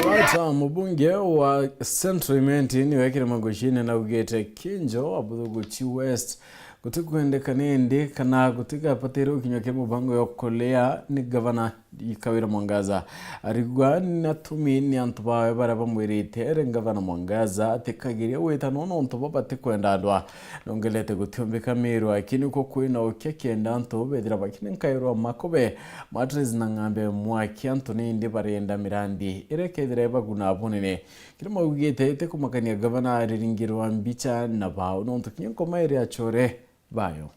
Right, uh, mubunge wa Central Imenti niwe Kirima Goshine naugite Kinjo wa Buthuguchi West gutikwendeka nindi kana gutigapatire gukinywa kia mubango ya Okolea ni gavana Kawira Mwangaza. Arigwa na tumi ni antu bawe baria bamwirite ere Gavana Mwangaza atikagiria gwita no nontu bo batikwenda andwa. Nongelete gutiombika Meru aki nikuo kwina ukia kenda antu bethira bakinenkairwa makobe, mattress na ng'ambe mwaki antu nindi barenda mirandi iria kethira ibaguna bunene. Kirima augite itikumakania gavana ariringirwa mbicha na bao nontu kinya nkoma iri achore bayo.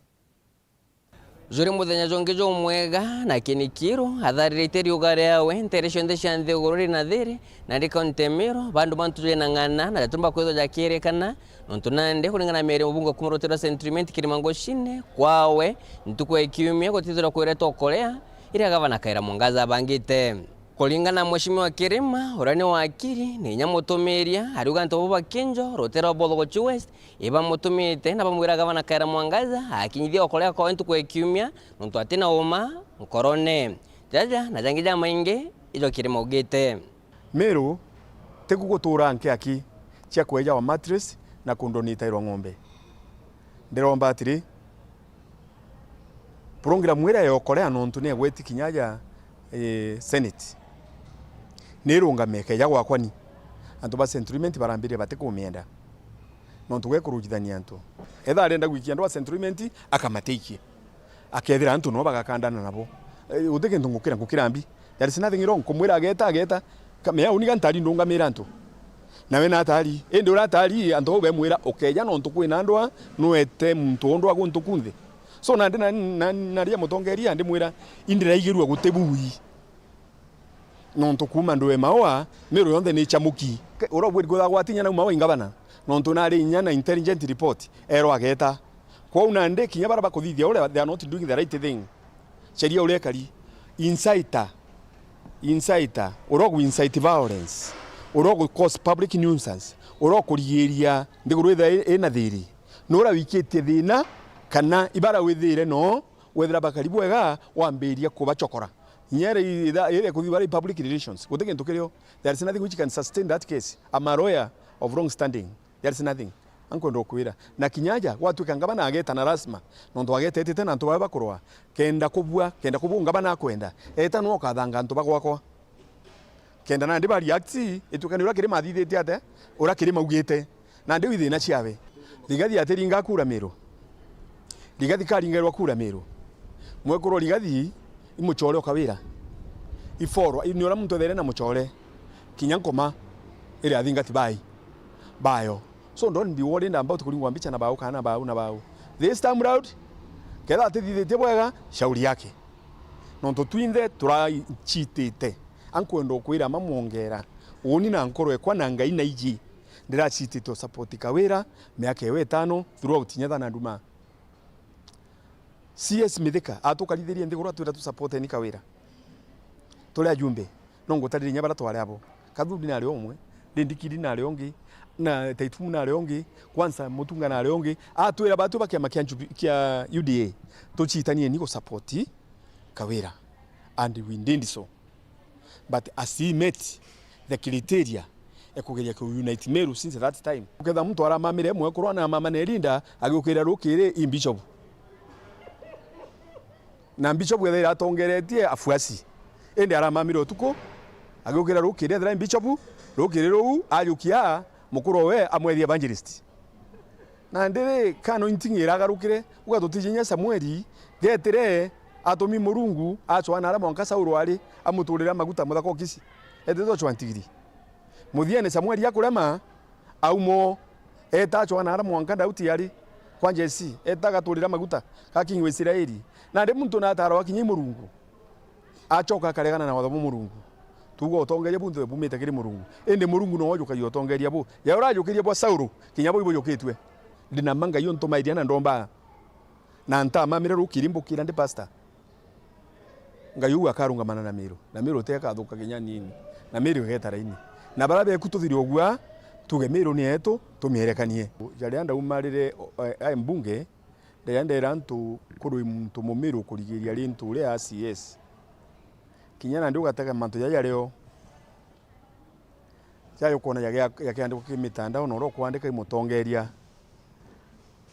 Juri muthenya jungi jumwega, na kini kiru atharirite riuga riawe ntere cionthe cia nthiguru ri na thiri, na ri kaunti ya Meru, bandu bantu jwina ng'ana, na jatumba kwithwa jakirikana, nontu nandi kuringana na miario mubunge kuma rutere rwa Central Imenti Kirima Goshine, kwawe, ntuku ya kiumia gutithirwa kwiretwa Okolea, iria gavana Kawira Mwangaza abangite. Kuringana na Mheshimiwa Kirima, uria ni wakiri, ni inya mutumiria, ariuga antu bau ba Kinjo, rutere rwa Buthuguchi West, ibamutumite na bamwira Gavana Kawira Mwangaza akinyithie Okolea kwawe ntuku ya kiumia, nontu atina uma nkorone. Jaja na jangi jamaingi, ijo Kirima augite. Meru, tiku gutura nkiaki cia kwejawa mattress na kundonitairwa ng'ombe. Ndiromba atiri, program iria ya Okolea nontu ni egweti kinya aja, eh, Senate, ni irungame ikeja gwakwa ni. Antu ba Central Imenti barambiria batikumienda. Nontu gwe kurujithania antu. Etha arenda gwikia andu a Central Imenti, akamatikia. Akethira antu no bagakandana nabo. Eh, guti kintu ngukira, ngukira mbi. There is nothing wrong. Kumwira ageta, ageta. Ka-, mea uni ga ntari ndungamira antu. Nawe natari. Indi uratari antu bau bemwira, ukeja nontu kwina ndwa, nwete muntu o ndwa guntu kunthe. So nandi na, na, naria mutongeria ndimwira, indiraigirua guti bui. Nontu kuuma ndue Maua, Meru yonthe ni chamuki. Ke-, uria ubwiri kwithagwa atinya nauma wa ingabana, nontu nari inya na intelligent report, erwa ageta. Kwou nandi kinya baria bakuthithia uria, they are not doing the right thing. Sheria uria ikari. Inciter, inciter, uria ugu incite violence, uria ugu cause public nuisance, uria ukurigiria nthiguru itha i-, ina thiri, nuria wikitie thina, kana ibara withire no wethira bakari bwega, wambiria kubachokora. Nyere itha, itha kuthi bari public relations, guti gintu kirio. There is nothing which can sustain that case. I'm a lawyer of long standing. There is nothing. Ankwenda ukwira. Na kinya aja, gwatuika ngabana ageta na lazima, nontu agetetete na antu bawe bakurwa, kenda kubua, kenda kubua ngabana akwenda, eta nwe ukathanga antu bagwakwa. Kenda nandi ba react, ituke ni uria Kirima athithitie ate, uria Kirima augite. Nandi wi thina ciawe. Rigathi atiringa kura Meru. Rigathi karingairwa kura Meru. Mwekuru Rigathi, i muchore o Kawira. Iforwa, ni uria muntu ethaire na muchore. Kinya nkoma, iri athingati bai, bayo. So don't be worried about kuringwa mbicha na bau kana bau na bau. This time round, kethira atithithitie bwega, shauri yake. Nontu twinthe turachitite. Ankwenda ukwira mamwongera. Uuni na nkoro ekwa na Ngai na iji. Ndirachitite u support Kawira, miaka iyo itano, throughout inya thana nduma. C S Mithika, atukarithirie nthiguru atwira tu supporteni Kawira. Turi ajumbe, no ngutarire inya baria twari abo. Kathuri nari umwe, Rindikiri nari ungi, na Taitumu nari ungi, kwanza Mutunga nari ungi. Atwira batu ba kiama kia Jubi-, kia U D A, tuchitanieni gu support Kawira. And we did so. But as he met the criteria e kugeria ku unite Meru since that time. Uketha muntu aramamire mwekuru na mama ne Linda, agiukira rukiri i bishop. Na bishop ethaira atongeretie afuasi. Indi aramamire utuku, agiukira rukiri ethira i bishop, rukiri ruu ajukia mukuru we amwethi evangelist. Nandi ri, ka anointing iragarukire, uga tutiji inya Samueli, getire, atumi Murungu, acwa na aria mwanka Saulu ari, amuturire maguta muthaka o Kisii. Etite ocwa ntigiri. Muthiene Samueli akurema, aumo, eta acwa na aria mwanka Daudi ari, kwa Jesse, eta agaturira maguta, ga King wa Israeli. Nandi muntu natarwa kinya i Murungu. Acoka akaregana na watho bwa Murungu. Tuuga utongeeria bunthe bumite kiri Murungu. Indi Murungu nowe ujukagia utongeeria bu. Ja urajukirie bwa Saulu, kinya buu ibujukitue. Ndi na mma Ngai untumairia na ndomba. Na ntamamire rukiri mbukira ndi pastor. Ngai uu akarungamana na Miru. Na Miru uti akathuka kinya nini. Na Miru igeta raini. Na baria beku tuthire ugua, tuge Miru ni yetu, tumierekanie. Jaria ndaumarire, eh, ai mbunge, Ndeya ndera antu kurwi muntu mumiru kurigiria rintu uria a C S. Kinya nandi ugatega mantu jaja rio. Jaja ukona jage-, jakiandikwa ki mitandao na uria ukwandika i mutongeria.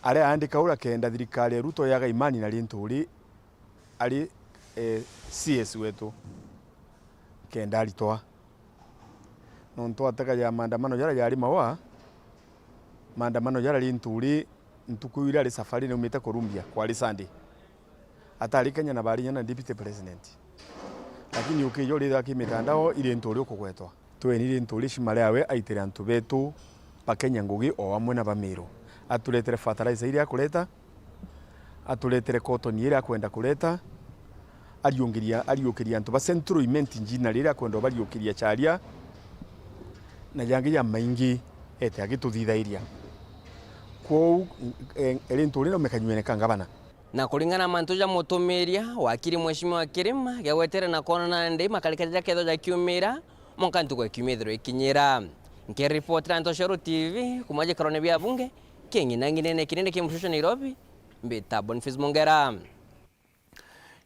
Aria aandika uria kenda thirikari ya Ruto yaga imani na rintu uri ari, eh, C S wetu. Kenda aritwa. Nontu atega ja maandamano jaria jari Maua, maandamano jaria ri nturi, ntuku iria ari safari naumite Colombia, kwari Sunday. Atari Kenya na bari inya na deputy president. Lakini ukija uritha ki mitandao, iri nturi ukugwetwa. Tweni ri nturi cima riawe aitire antu betu ba Kenya ngugi o amwe na ba Miru. Aturetere fertilizer iria akureta, aturetere cotton iria akwenda kureta, ariungiria, ariukiria antu ba Central Imenti njina riria akwenda bariukiria charia, na jangi jamaingi ete agituthithairia. Kwou, e, eri nturi no mekanyuene ka ngavana. Na kuringana na mantu ja mutumiria, wakiri Mheshimiwa Kirima, gegwetere na koona nandi makarika jaria kethwa jakiumira, mwanka ntuku ya kiumia ithirwe ikinyira. Nkiripotera Ntoshero T V, kuma gikarone bia bunge, king'inang'inene kinene ki mucusho Nairobi, mbita Boniface Mongera.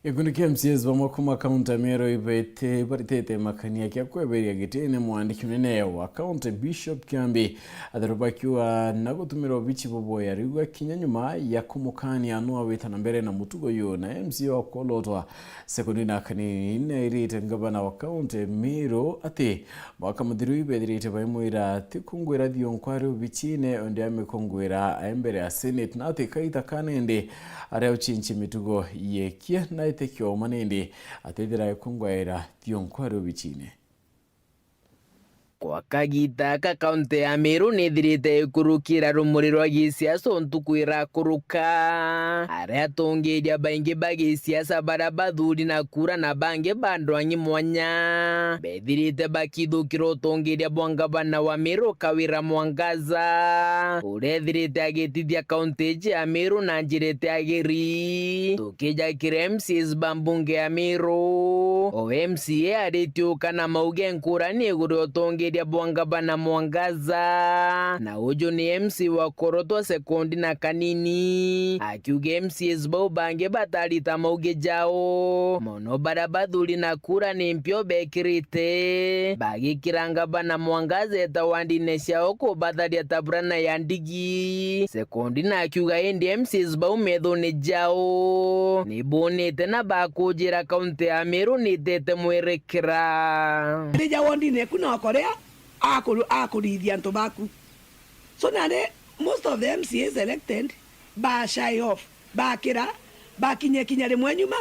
Gikundi kia M C As bamwe kuma kaunti ya Meru ibete-, ibaritite makania kia kweberia gitine mwandiki munene wa kaunti Bishop Kiambi, atheru bakiuga na gutumira obichi buboya riu akinya nyuma ya kumukania no awita na mbere na mutugo uyu na M C A wa Kwolotwa Secondina Kanini nairite ngavana wa kaunti Meru ati mwaka muthiru ibethirite baimwira ti kungwira thionko ari obichine, ondi amikungwira ae mbere ya Senate, na ati kaita kanende aria uchinchi mitugo yekie na ite kioma nindi atethira aikungwaira thionko ari obichine. Gwa kagiita aka, kaunti ya Meru nithirite ikurukira rumuri rwa gisiasa o ntuku irakuruka, aria atongeria baingi ba gisiasa baria bathuri na kura na bangi ba ndwang'i mwanya bethirite bakithukira utongeria bwa ngavana wa Meru Kawira Mwangaza, uria ethirite agitithia kaunti iji ya Meru na njira itiagiri. Tukija kiri M C As ba mbunge ya Meru, o M C A aritiuka na mauge nkurani iguru ya utongeria bwa ngavana Mwangaza, na uju ni M C A wa Korotwa Sekondi na Kanini, akiuga M C As bau bangi batarita mauge jao, mono baria bathuri na kura ni mpio bekirite, bagikira ngavana Mwangaza eta wandine ciao kubatharia ta burana ya ndigi. Sekondi na akiuga indi M C As bau methone jao ni bonete na bakujira kaunti ya Meru nitete mwerekera. Ndi ja wondine eku na okorea akuru-, akurithia antu baku. So nandi most of the M C As elected ba shy off, bakira, bakinya kinya rimwe nyuma,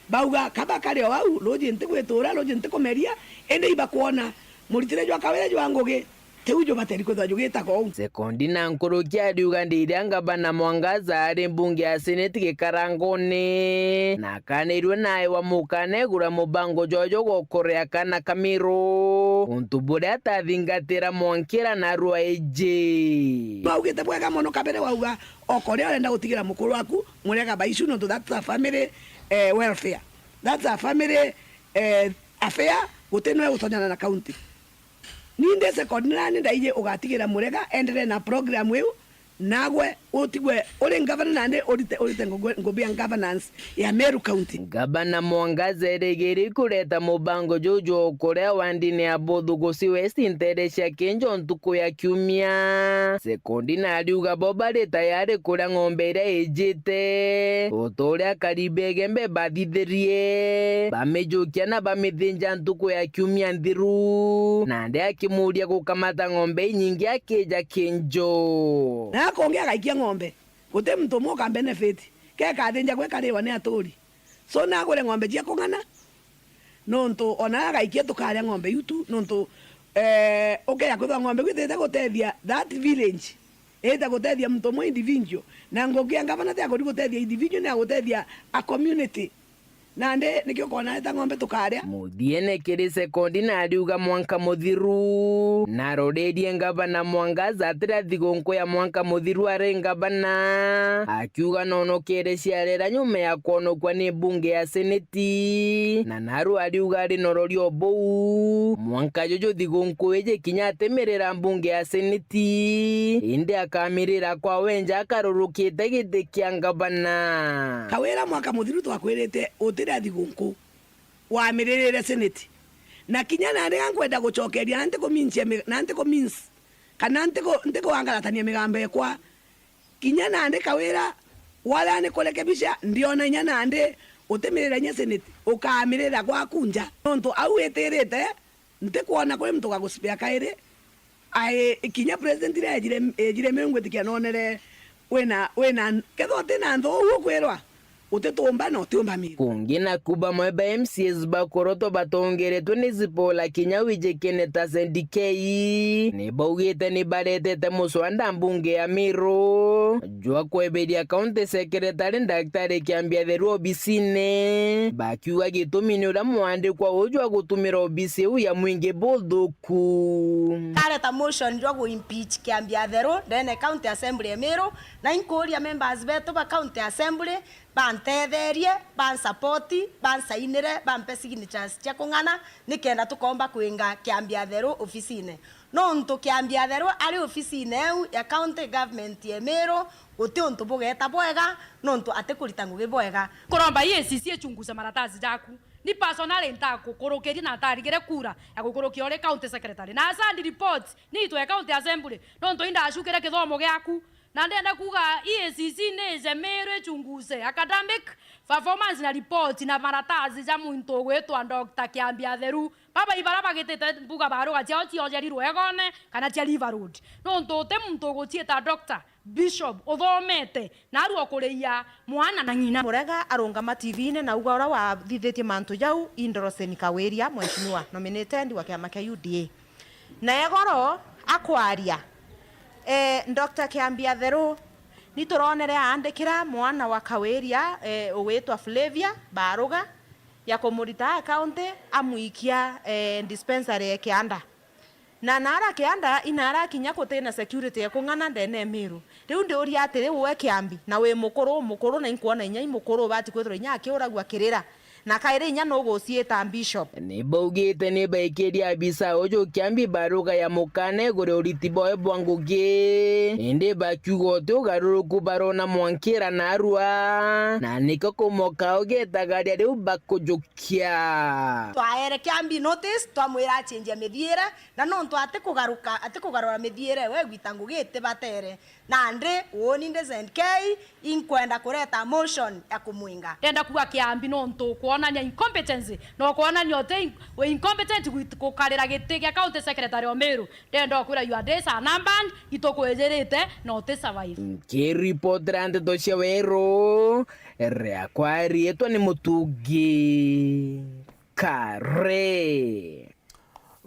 bauga, "Kaba kari o au, ruuji ntigwitura, ruuji ntikumeria," indi ibakwona muritire jwa Kawira jwa ngugi, tiu jubateri kwithwa jugitaga uu. Sekondi na nkuruki ariuga ndi iria ngavana Mwangaza ari mbunge ya Senate gikarangone, na akanirue naewa mukana egura mubango jwajo gwa ukorea kana Kamiru, untu buria atathingatira mwankira narua iji. Nwaugite bwega mono kabere wauga, okoria urenda gutigira mukuru waku, murega baicu, nontu that's a family, eh, welfare. That's a family, eh, affair, guti nwe gutonyana na county. Ni ndi second nani ndaiji ugatigira murega endelee na program iu, nagwe utigwe uri ngavana nandi urite, urite ngugi, ngugi ya governance ya Meru County. Ngavana Mwangaza erigiri kureta mubango juju kuria wandini ya Buthuguci West ntere cia Kinjo ntuku ya Kiumia. Sekondi na ariuga bo bari tayari kuria ng'ombe iria ijite, o ta uria akari ba Igembe bathithirie, bamijukia na bamithinja ntuku ya Kiumia nthiru, nandi akimuria gukamata ng'ombe inyingi akija Kinjo. Na akongi agaikia ng'ombe, guti muntu umwe uka benefit, kekathinja gwe kariwa ni aturi. So nagure ng'ombe cia kung'ana, nontu ona agaikia tukaria ng'ombe iu tu, nontu, eh, ukeya kwithwa ng'ombe iu itite gutethia that village, ite gutethia muntu umwe individual, na ngugi ya ngavana ti ya kuthi gutethia individual, ni ya gutethia a community. Nandi nikio ukona eta ng'ombe tukaria. Muthiene kiri sekondi na ariuga mwanka muthiru, na arorerie ngavana Mwangaza atiria thigunku ya mwanka muthiru ari ngavana, akiuga nonokere ciarera nyuma ya kwonokua ni mbunge ya seneti, na naru ariuga ari na uroria o buu, mwanka juju thigunku iji kinya atimirira mbunge ya seneti, indi akamirira kwa wenja akarurukite giti kia ngavana. Kawira, mwaka muthiru twakwirite utiria thigunku wamiririre seneti, na kinya nandi ga nkwenda gucokeria na ntikuminsia mi-, na ntikuminsi, kana ntiku-, ntikuangaratania migambo ekwa. Kinya nandi Kawira, wala ni kurekebisha, ndiona inya nandi utimirira inya seneti, ukamirira gwaku nja. Nontu au witirite, ntikwona kuri muntu ugaguspea kairi. Ai, kinya president iria ejire, ejire Meru ngwitikia nonere wina, wina, kethwa utina nthu uu ukwirwa, utitumba na utiumba Meru. Kungi naku bamwe ba M C As bakorotwo batongeretwe ni Zipporah Kinya wijikene ta Saint K, ni baugite ni baretete muswanda mbunge ya Meru jwa kweberia county secretary Daktari Kiambiatheru obisine, bakiuga gitumi ni uria mwandikwa uu jwa gutumira obisi iu ya mwingi buthuku. Ku. Ndareta motion jwa gu impeach Kiambiatheru ndene County Assembly ya Meru, na inkuria members betu ba County Assembly bantetherie, bansapoti, bansainire, bampe signatures cia kung'ana, nikenda tukomba kwinga Kiambiatheru ofisine. Nontu Kiambiatheru ari ofisine eu ya County Government ya Meru, guti untu bugeta bwega, nontu atikurita ngugi bwega. Kuromba E A C C ichunguze maratasi jaku. Ni personally ntakukurukirie na ntarigire kura ya gukurukia uri county secretary. Na asandi reports ni itwe county assembly, nontu indacukire kithomo giaku. Na ndenda kuuga E A C C ni ije Meru ichunguze academic performance na report na maratasi ja muntu ugwitwa Doctor Kiambiatheru. Baba ibara bagitite mbuga baruga ciao ciojeri rwegone kana cia River Road. Nontu uti muntu uguciita doctor. Bishop uthomete, naarua ukuriia mwana na ng'ina. Murega arungama T V-ini na auga uria wathithitie mantu jau i Dorothy Kawiria, mheshimiwa nominated wa kiama kia U D A. Na egoro akwaria, eh, Doctor Kiambi Atheru, ni turonere aandikira mwana wa Kawiria, eh, ugwitwa Flavia Baruga, ya kumurita a county amwikia, eh, dispensary ya Kianda. Na naara Kianda, inaara kinya gutina security ya kung'ana ndene ya Miru. Riu ndiuria atiri, we Kiambi, na wi mukuru, mukuru, na inkwona inya i mukuru, ubati kwithirwa inya akiuragua akirira. Na kairi inya nuguciita Bishop. Ni baugite ni baikirie abisa uju Kiambi Baruga ya mukana iguru uriti bwawe bwa ngugi. Indi bakiuga uti ugaruruku barona mwankira narua. Na nikio kumoka ugitagaria riu bakujukia. Twaere Kiambi notice, twamwira achenjia mithiire, na nontu atikugaruka, atikugarura mithiire, we gwita ngugi itibatere. Nandi, uuni ndi Z K, inkwenda kureta motion ya kumwinga. Ndenda kuuga Kiambi nontu ukwonania incompetence, na ukwonania uti in-, wi incompetent gwit-, gukarira giti gia county secretary o Meru. Ndenda ukwira your days are numbered, itukwijirite na uti survive. Nkiripotera ndeto cia Weru, riakwa riitwa ni Mutungi Kare.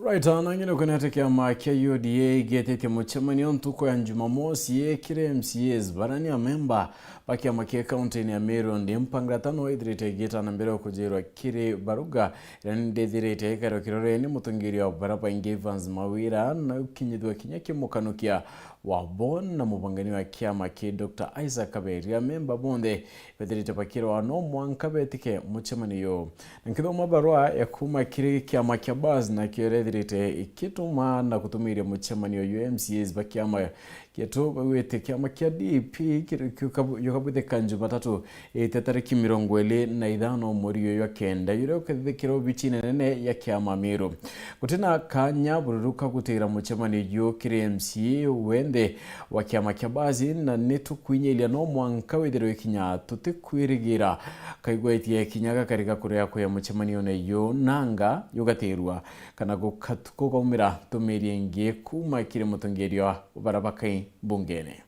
Right, na ngine kwene ati kiama kia U D A gietetie mucemanio ntuku ya Jumamosi kiri M C As, baria ni amemba ba kiama kia kaunti-ini ya Meru. Ndi mpangirata no ithirite igita na mbere ya kujirwa kiri Baruga, iria ni ndithirite ikaro kiroreni mutongeria wa bara baingi Evans Mawira, na ukinyithua kinya kimukanukia wa bo na mubangani wa kiama ki Doctor Isaac Kaberia. Amemba bonthe bethirite bakirwa no mwanka betike mucemanio uyu. Na nkithoma barua ya kuuma kiri kiama kia Bas, nakio irethirite ikituma na gutumiria mucemanio uyu M C As ba kiama kietu, bagwite kiama kia D P kiri-, kiuka-, giukabwithika Jumatatu ite tariki mirongo iri na ithano mweri uyu wa kenda, uria ukathithikira obichine nene ya kiama Meru. Gutina kanya bururu ka gutira mucemanio uyu kiri M C A wenthe wa kiama kia Basi, na ni tukwinyiria no mwanka withirwe kinya tutikwirigira kaigwetie kinya gakari ga kuria kuya mucemanione uyu nanga yugatirua kana gukat-, gukaumira tumiria ingi kuuma kiri mutongeria wa bara bakai mbungene.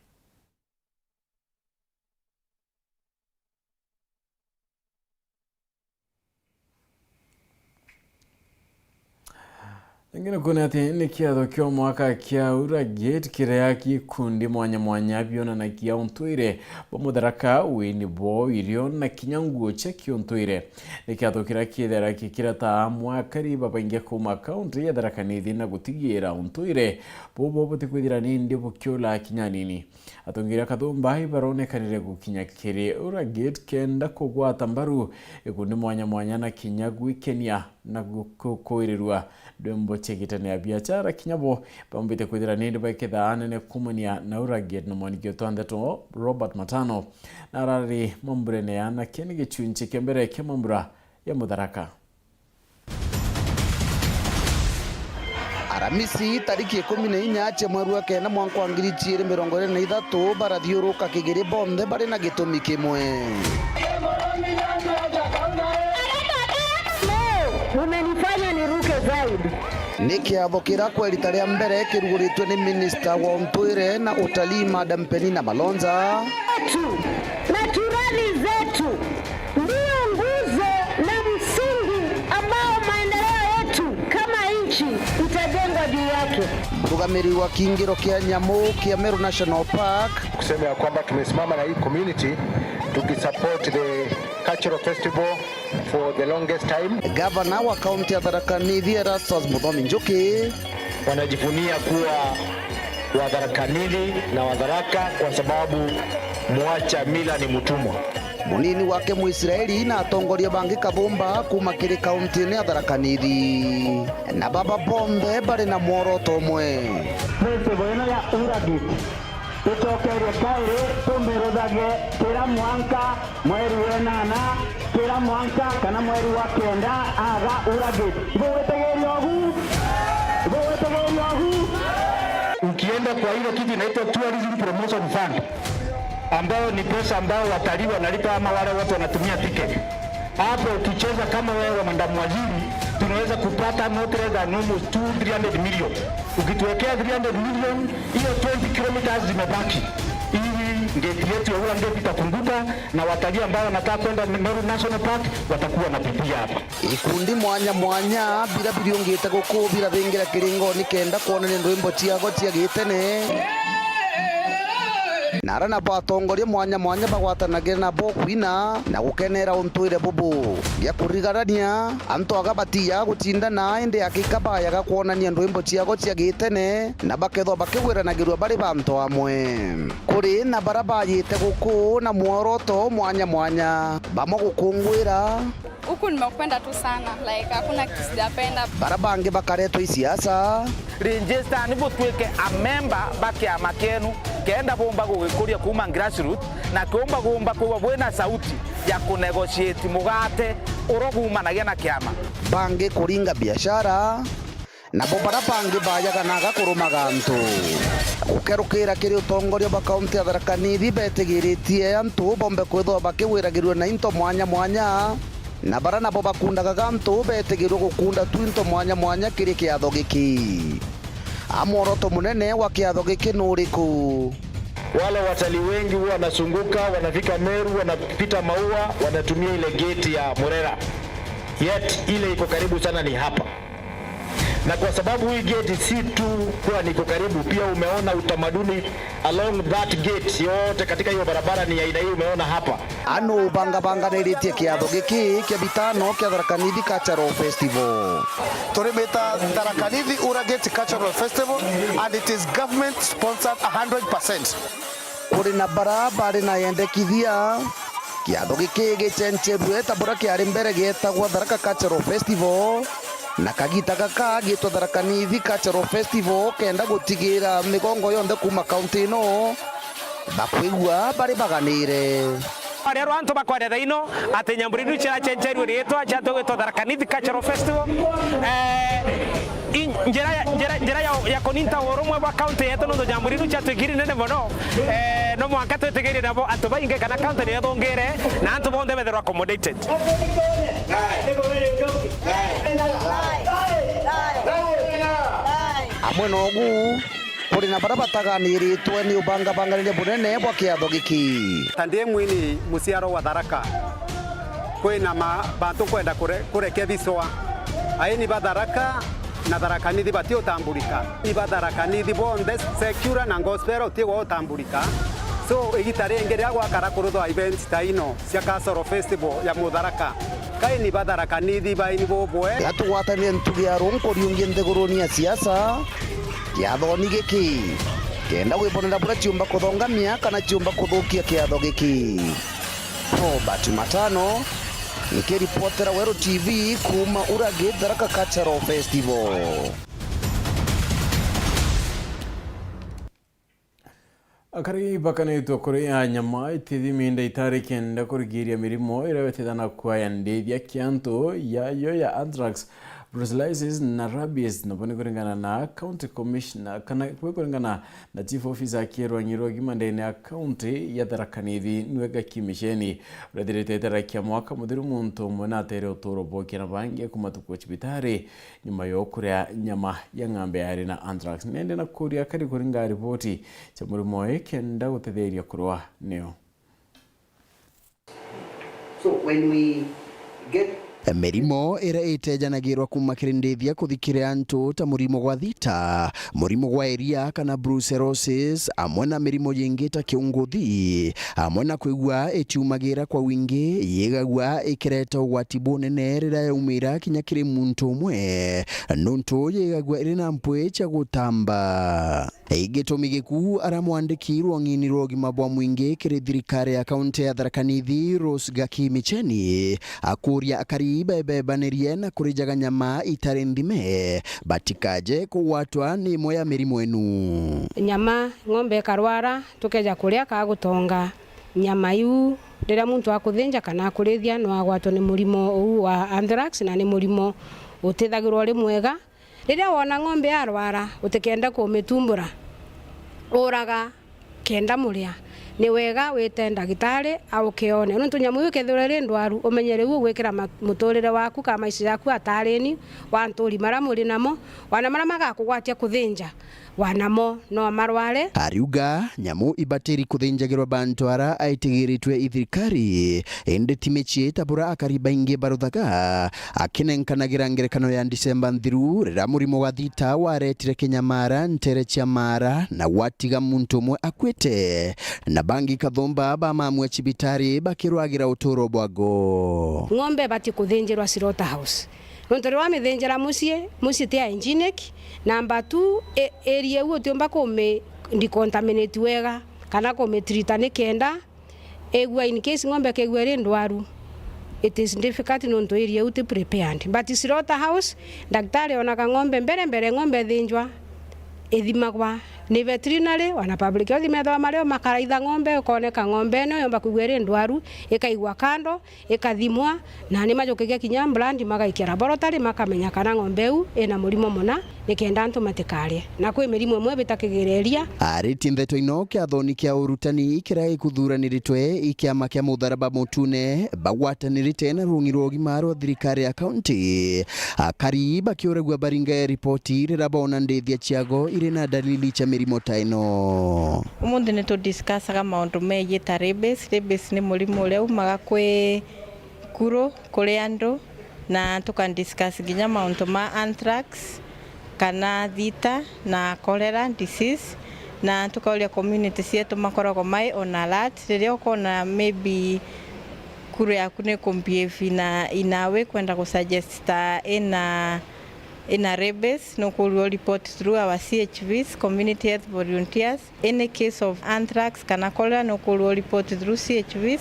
Ingi ni kuona ati ni kiatho kia mwaka kia Ura Gate kiria gikundi mwanya mwanya bionanagia untwire bwa Mutharaka, wini bwo irio na kinya nguo cia kiuntwire. Ni kiatho kiria kiithira gikirata mwakari babaingi kuuma kaunti ya Tharaka Nithi na gutigira untwire bubu butikwithira nindi bukiula kinya nini. Atongeria Kathumba ibaronekanire gukinya kiri Ura Gate kenda kugwata mbaru ikundi mwanya mwanya na kinya gwikenia na gu-, ku-, kuirirua ndwimbo cia gitene ya biachara. Kinya bo baumbite kwithira nindi baiketha anene kuumania na Ura Gate, na mwaniki utwa ndeto Robert Matano na arari mamburene ya na keni gichunchi kia mbere kia mambura ya Mutharaka. Aramisi, tariki ikumi na inya cia mweri wa kenda mwanka wa ngiri ijiiri mirongo iiri na ithatu, barathiuruka kigiri bonthe bari na gitumi kimwe. Umenifanya niruke zaidi. Ni kiatho kiria kwa rita ria mbere kiruguritwe ni minista wa untwire na utalii, Madam Penina Malonza. Zetu na turathi zetu ndio nguzo na msingi ambao maendeleo yetu kama nchi itajengwa juu yake. Mrugamiri wa kiingiro kia nyamu kia Meru National Park. Kusema ya kwamba tumesimama na hii community tukisupport the cultural festival for the longest time. Gavana wa kaunti ya Tharaka Nithi, Erastus Muthomi Njuki. Wanajivunia kuwa Watharaka Nithi na Watharaka kwa sababu mwacha mila ni mtumwa. Munini wake Mwisraeli na atongoria bangi kathumba kuuma kiri kaunti-ini ya Tharaka Nithi. Na baba bonthe bari na mworoto umwe. Festival ino ya Ura Gate icokerie kairi tumiruthage kira mwanka mweri wa enana, kira mwanka kana mweri wa kenda, aga Ura Gate. Ibugwitigiria ugu? Ibugwitigiria ugu? Ukienda kwa ile kitu inaitwa Tourism Promotion Fund, ambayo ni pesa ambayo watalii wanalipa ama wale watu wanatumia ticket. Hapo ukicheza kama wewe, Madam Waziri, tunaweza kupata not less than almost two, three hundred million. Ukituwekea three hundred million, hiyo twenty kilometers zimebaki. Ili Gate yetu ya Ura Gate itafunguka na watalii ambao wanataka kwenda Meru National Park watakuwa wanapitia hapa. Ikundi mwanya mwanya bira biriungite guku birabingira kiringoni kenda kwonania ndwimbo ciago cia gitene. Na ara nabo atongoria mwanya mwanya bagwatanagira nabo kwina na gukenera untuire bubu. Bia kurigarania, antu aga batiyaga gucindana, indi akika bayaga kwonania ndwimbo ciago cia gitene, na bakethwa bakigwiranagirua bari bantu amwe. Kuri na bara bayite guku na mworoto mwanya mwanya, bamwe gukungwira. Huku nimekupenda tu sana, like, hakuna kitu sijapenda. Bara bangi bakaretwa i siasa. Register ni butwike a member ba kiama kienu, kenda bumba gugikuria kuuma grassroots, na kiumba gumba kwigwa bwina sauti ya kunegotiate mugate uria gumanagia na kiama. Bangi kuringa biashara, nabo bara bangi bayaganaga kurumaga antu. Gukerukira kiri utongoria bwa kaunti ya Tharaka Nithi betigiritie antu bombe kwithwa bakigwiragirua na into mwanya mwanya, na bara nabo bakundaga antu betigirwe gukunda tu into mwanya mwanya kiri kiatho giki. A mworoto munene wa kiatho giki nuriku? Wale watalii wengi huwa wanazunguka, wanafika Meru, wanapita Maua, wanatumia ile gate ya Murera. Yet ile iko karibu sana ni hapa. Na kwa sababu hii gate si tu kuwa niko karibu, pia umeona utamaduni along that gate yote katika hiyo barabara ni aina hii umeona hapa. Anu bangabanganiritie kiatho giki kia bitano kia Tharaka Nithi Cultural Festival. Turimita Tharaka Nithi Ura Gate Cultural Festival, and it is government sponsored a hundred percent. Kuri na bara bari na yendekithia, kiatho giki gicencerue ta buria kiari mbere gietagwa Tharaka Cultural Festival, na kagita gaka gitwa Tharaka Nithi Cultural Festival, kenda gutigira migongo yonthe kuuma kaunti ino bakwigua bari baganire. Rero antu bakwarera ino ati nyambu riu ciracencerue riitwa, ciatwa gwitwa Tharaka Nithi Cultural Festival. Eh, i-, njira ya, njira, njira ya, ya kuninta urumwe bwa kaunti yetu, nontu jambo riu ciatwikire inene mono. Eh, no mwanka twitigirie nabo antu baingi kana kaunti niyo thungire na antu bonthe betherwa accommodated. Amwe nogu, kuri na bara bataganiritwe ni ubangabanganiria bunene bwa kiatho giki. Ta ndi mwini muciaro wa Tharaka, kwina ma-, bantu nkwenda kure-, kurekethicwa. Aini ba Tharaka na Tharaka Nithi batiutamburika. Ni ba Tharaka Nithi bonthe, secular na gospel, utigwa utamburika. So, igita ringi riria gwakara kuruthwa events ta ino cia Cultural Festival ya Mutharaka, kaini ba Tharaka Nithi baini bubwe. Gatugwatanire ntugi ya runku riungi nthiguruni ya siasa, kiathoni giki, kenda gwibonera buria ciumba kuthongamia kana ciumba kuthukia kiatho giki. Robert Matano, nikiripotera Weru T V kuuma Ura Gate Tharaka Cultural Festival. Akari bakanitwe kuria nyama itithimi ndagitari kenda kurigiria mirimo iria itithana kuaya ndithia kia antu yayo ya anthrax, brucellosis na rabies, nabo ni kuringana na County Commissioner, kana kwi kuringana na Chief Officer akirwa ng'irwa gima ndene ya kaunti ya Tharaka Nithi, Nwega Kimisheni, uria ethirite itera kia mwaka muthiru muntu umwe na atere uturo bwake na bangi kumatukua cibitari nyuma ya kuria nyama ya ng'ambe yari na anthrax. Nende na kuria akari kuringa riboti cia murimo uyu kenda gutetheria kurwa nio. So when we get Mirimo iria itejanagirwa kuuma kiri ndithia kuthi kiri antu ta murimo gwa thita, murimo gwa iria kana brucellosis, amwe na mirimo yingi ta kiunguthi, amwe na kwigua ikiumagira kwa wingi, yigagua ikireta ugwati bunene riria yaumira kinya kiri muntu umwe, nuntu yigagua iri na mpwi cia gutamba. Gitumi gikuu, ara mwandiki rwong'ini rwa ugima bwa mwingi kiri thirikari ya kaunti ya Tharaka Nithi, Rose Gaki Micheni, akuria akari bebebanirie na kurijaga nyama itari nthime, batikaje kugwatwa ni imwe ya mirimo inu. Nyama, ng'ombe ikarwara, tukeja kuria kaa gutonga nyama iu, riria muntu akuthinja kana akurithia, no agwatwe ni murimo uu wa anthrax, na ni murimo utithagirwa uri mwega. Riria wona ng'ombe yarwara, utikenda kumitumbura, uraga kenda muria. Ni wega wite ndagitari auke one, nontu nyamu iu ikethirwa iri ndwaru, umenye riu ugwikira ma-, muturire waku kana maisha jaku atarini, wa nturi mara muri namo, wana mara magakugwatia kuthinja, wanamo no marware. Ariuga nyamu ibatiri kuthinjagirwa bantu ara aitigiritwe i thirikari, indi ti micii ta bura akari baingi baruthaga. Akinenkanagira ngerekano ya Disemba nthiru, riria murimo wa thita waretire kinyamara ntere cia Mara na gwatiga muntu umwe akuite, na bangi kathumba bamamua cibitari bakirwagira uturo bwago. Ng'ombe ibati kuthinjirwa slaughterhouse. Nontu riria wamithinjira mucii, mucii ti hygienic, number two, e-, area iu utiumba kumi decontaminate wega kana kumitrita nikenda igua, in case ng'ombe ikegua iri ndwaru, it is difficult nontu area iu ti prepared. But slaughterhouse, ndagitari onaga ng'ombe mbere mbere ng'ombe ithinjwa, ithimagwa ni veterinary, wana public health methagwa mario makaraitha ng'ombe, ukoneka ng'ombe ino yomba kwigua iri ndwaru, ikaigwa kando, ikathimwa, na ni majukagia kinya blood magaikia laboratory makamenya kana ng'ombe iu ina murimo muna, nikenda antu matikarie. Na kwi mirimo imwe bitakigireria. Aritie ndeto ino kiathoni kia urutani kiria gikuthuraniritwe i kiama kia Mutharaba Mutune bagwatanirite na rung'i rwa ugima rwa thirikari ya kaunti, akari bakiuragua baringe ripoti riria boona ndithia ciago iri na dalili cia mirimo ta ino. Umunthi ni tudiscussaga maundu megie ta rabies. Rabies ni murimo uria umaga kwi kuru kuri andu, na tuka discuss nginya mauntu ma anthrax, kana thita na cholera disease, na tukauria community cietu makoragwo mai on alert riria ukona maybe kuru yaku ni kumbehave na in a way kwenda gusuggest ta ina ina rabies, nukuurua report through our C H Vs, community health volunteers. Any case of anthrax kana cholera nukuurua report through C H Vs,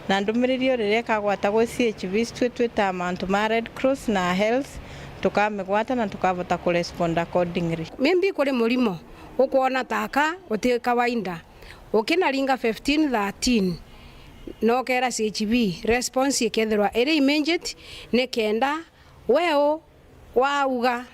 na ndumiriri iyo riria ikagwata gwi C H Vs, twi twita mantu ma Red Cross na health, tukamigwata na tukavota ku respond accordingly. Maybe kuri murimo ukwona taka uti kawaida, ukinaringa fifteen thirteen, na ukera C H V, response ikethirwa iri immediate, nikenda weu wauga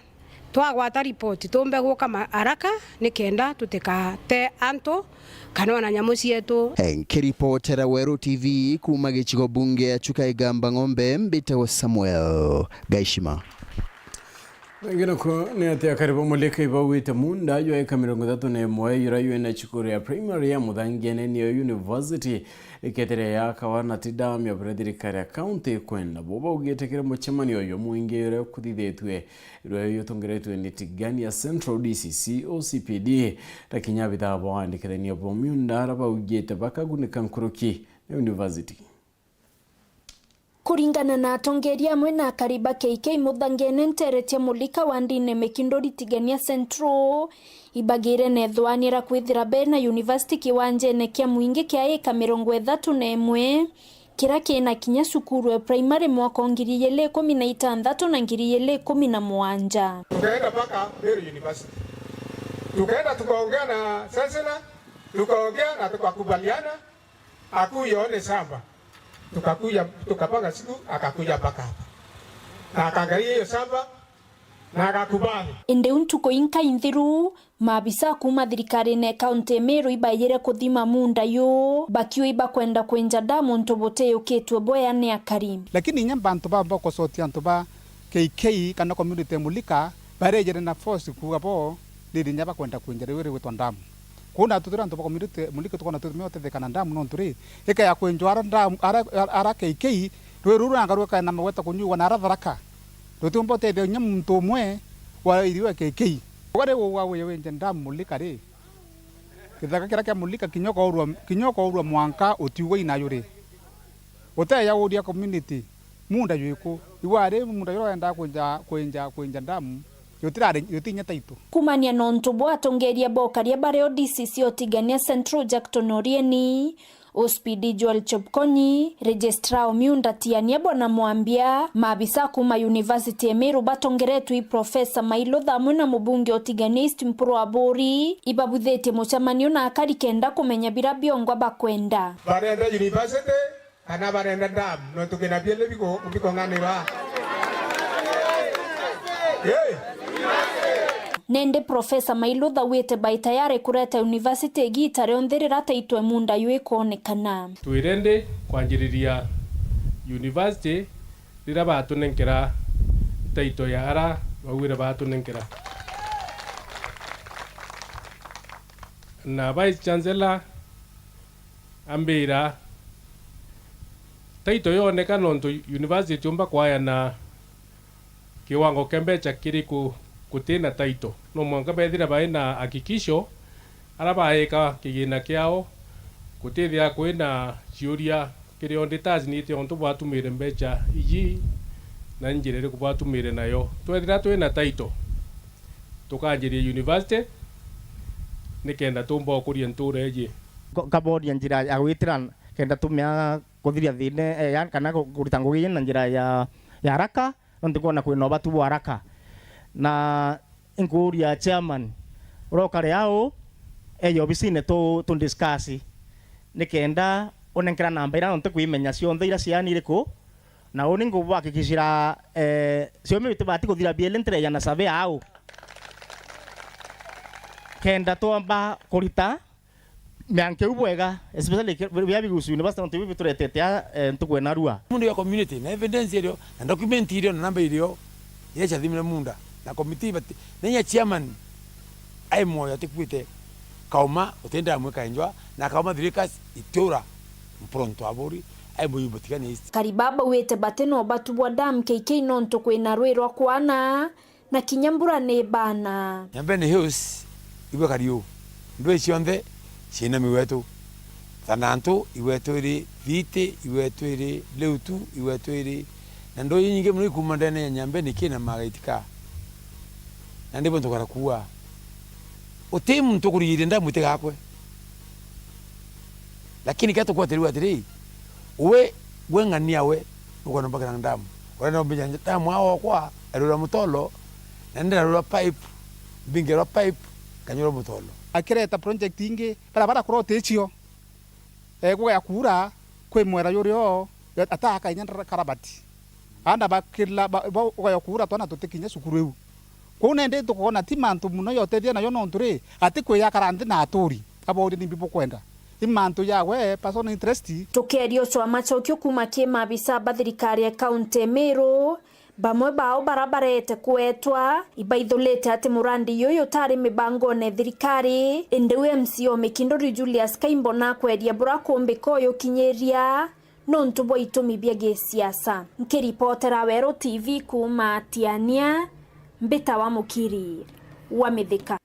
twagwata ripoti, tumbe guka ma-, haraka, nikenda tutikate antu kana ona nyamu cietu. Nkiripotera Weru T V kuuma gicigo bunge ya Chuka Igamba Ng'ombe, mbitagwa Samuel Gaishima. Nginako ni ati akari ba Mulika ibauite munda jwa eka mirongo ithatu na imwe jura jwina cukuru ya primary ya Muthangiene niyo university ikethire yakawa na ti dam ya buria thirikari ya county ikwenda. Bo baugite kiri mucemanio uyu mwingi uria ukuthithitue, rwe uyu utongeretwe ni Tigania Central D C C O C P D, ta kinya abithaa ba wandikithania bo miunda ara baugite bakagunika nkuruki ni university. Kuringana na atongeria amwe na akari ba K K Muthangene ntere cia Mulika wa ndine Mikinduri Tigania Central, ibagire na ithwanira kwithira bena university kiwanjene kia mwingi kia eka mirongo ithatu na imwe, kira kina kinya cukuru e primary mwaka o ngiri igiri ikumi na itantatu na ngiri igiri ikumi na mugwanja. Tukaenda mpaka Meru University. Tukaenda tukaongea na chancellor, tukaongea na tukakubaliana, akuja one shamba. Tukakuja, tukapanga siku, akakuja mpaka hapa. Na akaangalia hiyo shamba, na akakubali. Indi u ntuku inka inthiru, maabisa kuuma thirikarine ya kaunti ya Meru ibaijire kuthima muunda yu, bakiuga ibakwenda kwinja damu untu butiyukitue bwea ni akari. Lakini inya bantu baba bakocotia antu ba K K kana community ya Mulika, barejere na force kuuga bo, riri inya bakwenda kwinja riu rigwitwa damu. Kwou natu turi antu ba community Mulika tukona tutumia utetheka na damu nontu ri, ikaya kwinjwa ara damu, ara, ara K K, rwi ruru ruranga rwikaya na magweta kunyuigwa na ara Tharaka. Rutiumba utethia inya muntu umwe wa iriwe K K. Uga ri ugwa wi winje damu Mulika ri, githaka kiria kia Mulika kinya ukaurua, kinya ukaurua mwanka utiugwa inayo ri. Uteya uria community, muunda jwiku? Igwa ri muunda juria wendaa kwinja, kwinja, kwinja damu, jutirari, jutinya title. Kumania na untu bwa atongeria ba ukaria bario D C C o Tigania Central Jackton Orieni, O C P D Joel Chepkonyi, Registrar o miunda Tiania Bwana Mwambia, maabisa kuuma University ya Meru batongeretwe i Professor Mailutha amwe na mubunge o Tigania East Mpuru Aburi, ibabuthitie mucemanio na akari kenda kumenya biria biongwa bakwenda. Barenda university, kana barenda dam, nontu kina biele biko-, bikong'anirwa. Ii. Nindi Profesa Mailutha wite bai tayari kureta university igiita rionthe riria taitwe munda yu ikonekana. Twi ready kwanjiriria university riria batunenkera taito ya ara bauire batunenkera. Na Vice Chancellor ambira, taito yoneka nontu university tiumba kwayana kiwango kia mbecha kiriku guti na taito. No mwanka bethira bai na hakikisho, ara baika kigina kiao, gutithia kwina ciuria kiri auditors niite ontu bwatumire mbecha iji na njira iriku bwatumire nayo. Twethira twina taito, tukanjiria university nikenda tumba ukuria ntura iji. Ko-, kaboria njira ya gwitira kenda tumea kuthiria thina, eh, ya, kana ku-, kurita ngugi iji na njira ya, ya haraka, nontu nkwona kwina ubatu bwa haraka. Na inkuuria chairman, uria ukari au, eje obisine tu, tu discuss, nikenda unenkera namba iria nontu kwimenya cionthe iria ciani iriku, na uni ngubwakikishira, eh, ciumia bitibati kuthira bieli ntireja na survey au. Kenda twamba kurita mianka iu bwega, especially ki-, biria bigusu university, nontu biu bituretete a, eh, ntuku ena rua. Mundu ya community, na evidence irio, na document irio, na namba irio, iria ciathimire munda, na committee bati, na inya chairman, ai mwoyo atikuite, kauma, utenda amwika enjwa, na kauma thirikas, itura, mpronto aburi, ai muyu Botigania East. Karibaba wite bati no batu bwa dam K K nontu kwina rwi rwa kwana, na kinya mbura ni baana. Nyambene Hills, igwe kariu, ndui cionthe ciina migwetu. Thanantu, igwetu iri Thiiti, igwetu iri Liutu, igwetu iri, na ndui inyingi mono ikuma ndene ya Nyambene kina magaitika. Na ndibwe ntukara kuua. Uti muntu ukurigiria ndamu itigakwe. Lakini kia tukwatiriu atiri, we, we ng'ania we, nukwona mbakira ndamu. Urenda umbija ndamu ao okwa, erura mutolo, na ndirarura pipe, mbingirwa pipe, kanyura mutolo. Akireta project ingi, barabara kuroti icio. Eh, kugaya kuura, kwi mwera yurio, ataaka inya ndara-, karabati. Aana bakila, ba, ba, ugaya kuura twana tutikinya cukuru iu. Kwou nindi tukwona ti mantu muno ya utethia nayo nontu ri, ati kwiyakara nthi na aturi, aborie nimbi bukwenda. I mantu ya we personal interest. Tukeeria ucwa macokio kuuma ki maabisa ba thirikari ya kaunti ya Meru, bamwe bao bara bareete kwetwa, ibaithulite ati murandi yuyu utari mibangone ya thirikari, indi wi M C A o Mikinduri Julius Kaimbo nakweria bura kumbika uyu kinyiria, nontu bwa itumi bia gisiasa. Nkiripotera Weru T V kuuma Tiania, mbita wa Mukiri wa Mithika.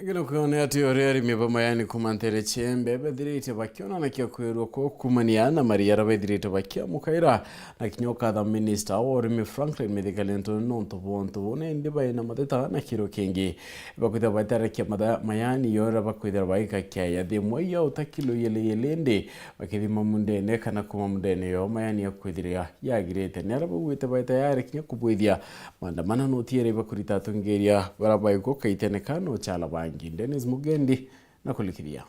Ngino kwona ati uria arimi ba mayani kuuma ntere ciembe bethirite bakionanakia kwirwa kwa kumania na maria ara bethirite bakiamukaira, na kinya ukatha minista wa urimi Franklin Mithika Linturi nontu bwa untu buu, na indi bai na mateta na kiro kingi. Bakwithirwa baterekia matha-, mayani yora bakwithirwa baika kiaya thimwe ya uta kilo igiri igiri, indi bakithima mundene kana kuma mundene yo mayani yakwithirwa yagirite. Ni aria baugite bai tayari kinya kubwithia maandamano noti iria bakurita atongeria bara baigwa kaitene ka no chala bangi. Dennis Mugendi na kulikithia.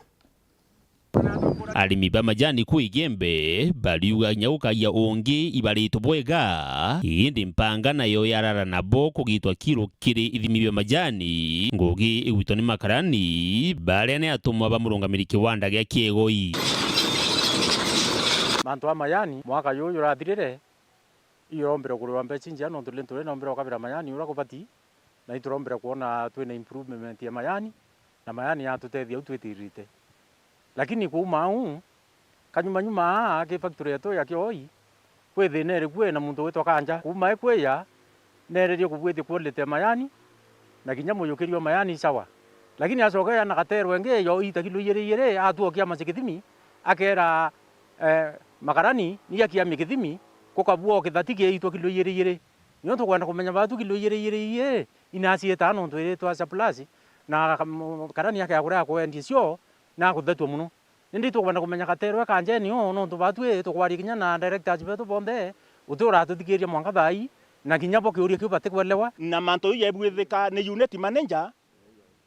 Arimi ba majani ku Igembe bariuga kinya gukagia ungi ibaritwe bwega, indi mpanga nayo yarara nabo kugitwa kiro kiri ithimi bia majani, ngugi igwitwa ni makarani, baria ni atumwa ba murungamiri kiwanda gia Kiegoi. Mantu a majani mwaka juju jurathirire, irombire kurirwa mbeca injega nontu ri nturia inombire ukabira majani uria kubati. Na iturombire kwona twina improvement ya majani, na majani yatutethia au twitirite. Lakini kuuma au, kanyuma nyuma aa ki factory yetu ya Kioi, kwi thina iri kuo na muntu witwa Kanja. Kuuma e kwija, nererie kubwithia quality ya majani, na kinya muyukiri wa majani sawa. Lakini acoke ya na gatero ingi yo ita kilo igiri igiri, atua kiama cia kithimi, akera, eh, makarani, ni ya kiamia kithimi, kukabua o kithati kiitwa kilo igiri igiri. Niyo tukwenda kumenya batu kilo igiri igiri ii, inaciita nontu iritwa surplus, na ka-, m-, karani akea kuria akwendia cio, na akuthetwa muno. Indi tukwenda kumenya Katerwe Kanjeni uu, nontu batu ii tukwaria kinya na directors betu bonthe, uti uratuthikiria mwanka thaa ii, na kinya bo kiuria kiu batikwelewa. Na mantu jau jaibwithika ni unit manager,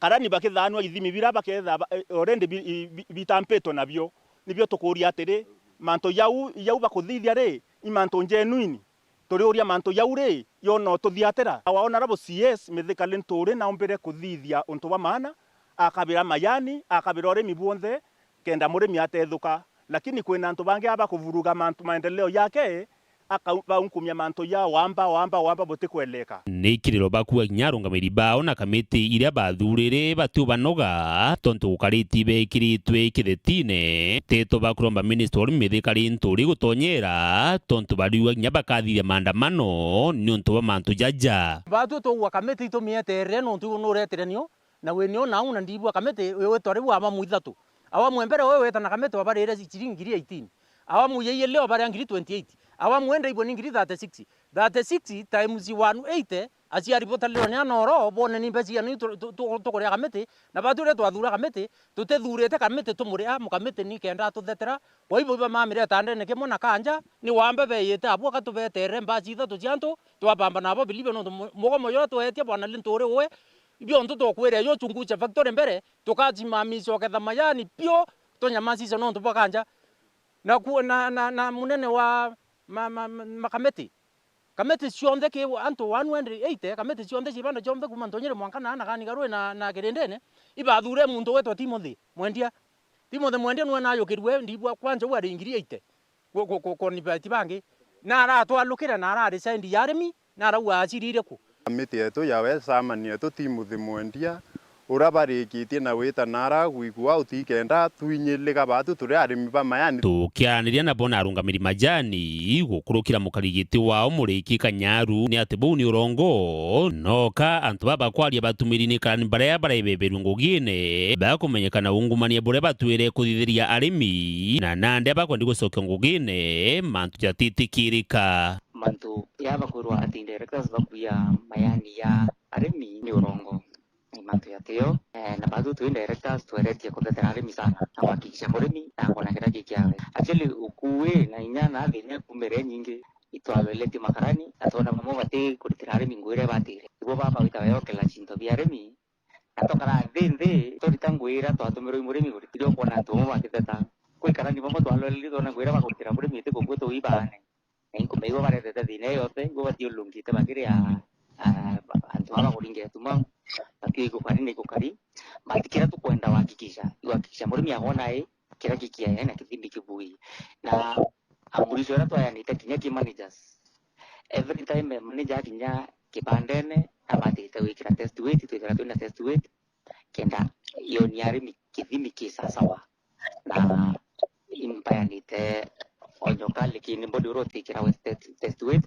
karani bakithanua ithimi bira baketha ba-, eh, already bi-, i-, bi-, bitampitwe nabio. Nibio tukuria atiri, mantu jau, jau bakuthithia ri, i mantu genuine? Turiuria mantu jau ri, yo no tuthiatira? Our Honourable C S Mithika Linturi naumbire kuthithia untu bwa maana, akabira majani, akabira urimi bwonthe, kenda murimi atethuka. Lakini kwina antu bangi aba kuvuruga mantu maendeleo jake, aka-, baunkumia mantu ja wamba, wamba, wamba butikweleka. Ni kiriro bakuuga kinya arungamiri bao na kamiti iria bathurire batiubanoga, tontu gukariti bekiritwe kithetine. Teto bakuromba minister wa urimi Mithika Linturi gutonyera, tontu bariuga kinya bakathithia maandamano niuntu bwa mantu jaja. Batwi tugwa kamiti itumieterere nontu nuretere nio, na wi nio nau na ndibua kamiti witwa riu awamu ithatu. Awamu ya mbere uyu wetana kamiti wabarire ciringi ngiri eighteen. Awamu ya iili obaria ngiri twenty-eight. Awamu indi ibwe ni ngiri thirty-six. Thirty-six times one eighty, aciari botarirwe ni anoro, bone ni mbeca ciana iu tu-, tu-, tu-, tukuria kamiti, na batwire twathura kamiti, tutithurite kamiti tumuria, mukamiti ni kenda atuthetera. Kwa hivyo iba mamire tandene kimwe na kanja, ni wambe beyite abua katubetere mbaci ithatu cia antu, twabamba nabo vilivyo nontu mu-, mugomo jwa twetie bwana Linturi uwe, ibio ntu tukwire yo chungucha factory mbere, tukasimamisha uketha majani pio, tunyamasisha nontu bwa kanja. Na ku-, na, na, na munene wa ma, ma, ma, makamiti. Kamiti cionthe ki antu one hundred eighty, kamiti cionthe cibanda cionthe kuma Ntonyere mwanka na na Kanigarwe na, na Kirindene, ibathure muntu wetwa Timothy Mwendia. Timothy Mwendia nwe nayukirwe ndibwa kwanja u ari ngiri eighty. Ku, ku, ku, ku ni beti bangi. Na aratwalukira na arari sendi ya arimi, na arauga acirire ku. Kamiti yetu ya West Chairman yetu Timothy Mwendia, uria barikitie na wita nara gwikua utikenda twinyilika batu turi arimi ba majani. Tukiaraniria nabo na arungamiri majani, gukurukira mukarigiti wao Muriki Kanyaru, ni ati buu ni urongo, noka antu baba kwaria batumiri ni karani baria barebeberwe ngugine, bakumenyeka na ungumania buria batwire kuthithiria arimi, na nandi bakwendi gucokia ngugine, mantu jatitikirika. Mantu ya bakwirwa ati directors bakuya majani ya arimi ni urongo. Ni mantu yatio. Eh, na batu twi directors tweretie kuthetera arimi sana na kuhakikisha murimi na akona kiria gikiawe. Actually, ukui na inya na thina ikumire nyingi itwalweletie makarani, na twona bamwe bati kuritira arimi ngugi iria ibatire. Ibo baba wita weyokela cinto bia arimi, na twakara nthi nthi, turita ngugi iria twatumirwe i murimi kurita. Irio ukwona antu bamwe bakitheta. Kwi karani bamwe twalwelerie twona ngugi iria bakurutira murimi iti kukua tuibane. Na inkumeigua baretete thina iyo yonthe, ibo bathiururukite bakiria, ah, antu baba bakuringira tumau, bakio igukari na igukari. But kiria tukwenda wahakikisha, igwahakikisha murimi akwona i kiria gikiae na kithimi kibui. Na amburisho iria twayanite kinya ki managers, every time manager akinya kibandene, abatite gwikira test weight, twithira twina test weight, kenda yoni arimi kithimi ki sasawa. Na impayanite onyoka, lakini body uria utikira test, test weight,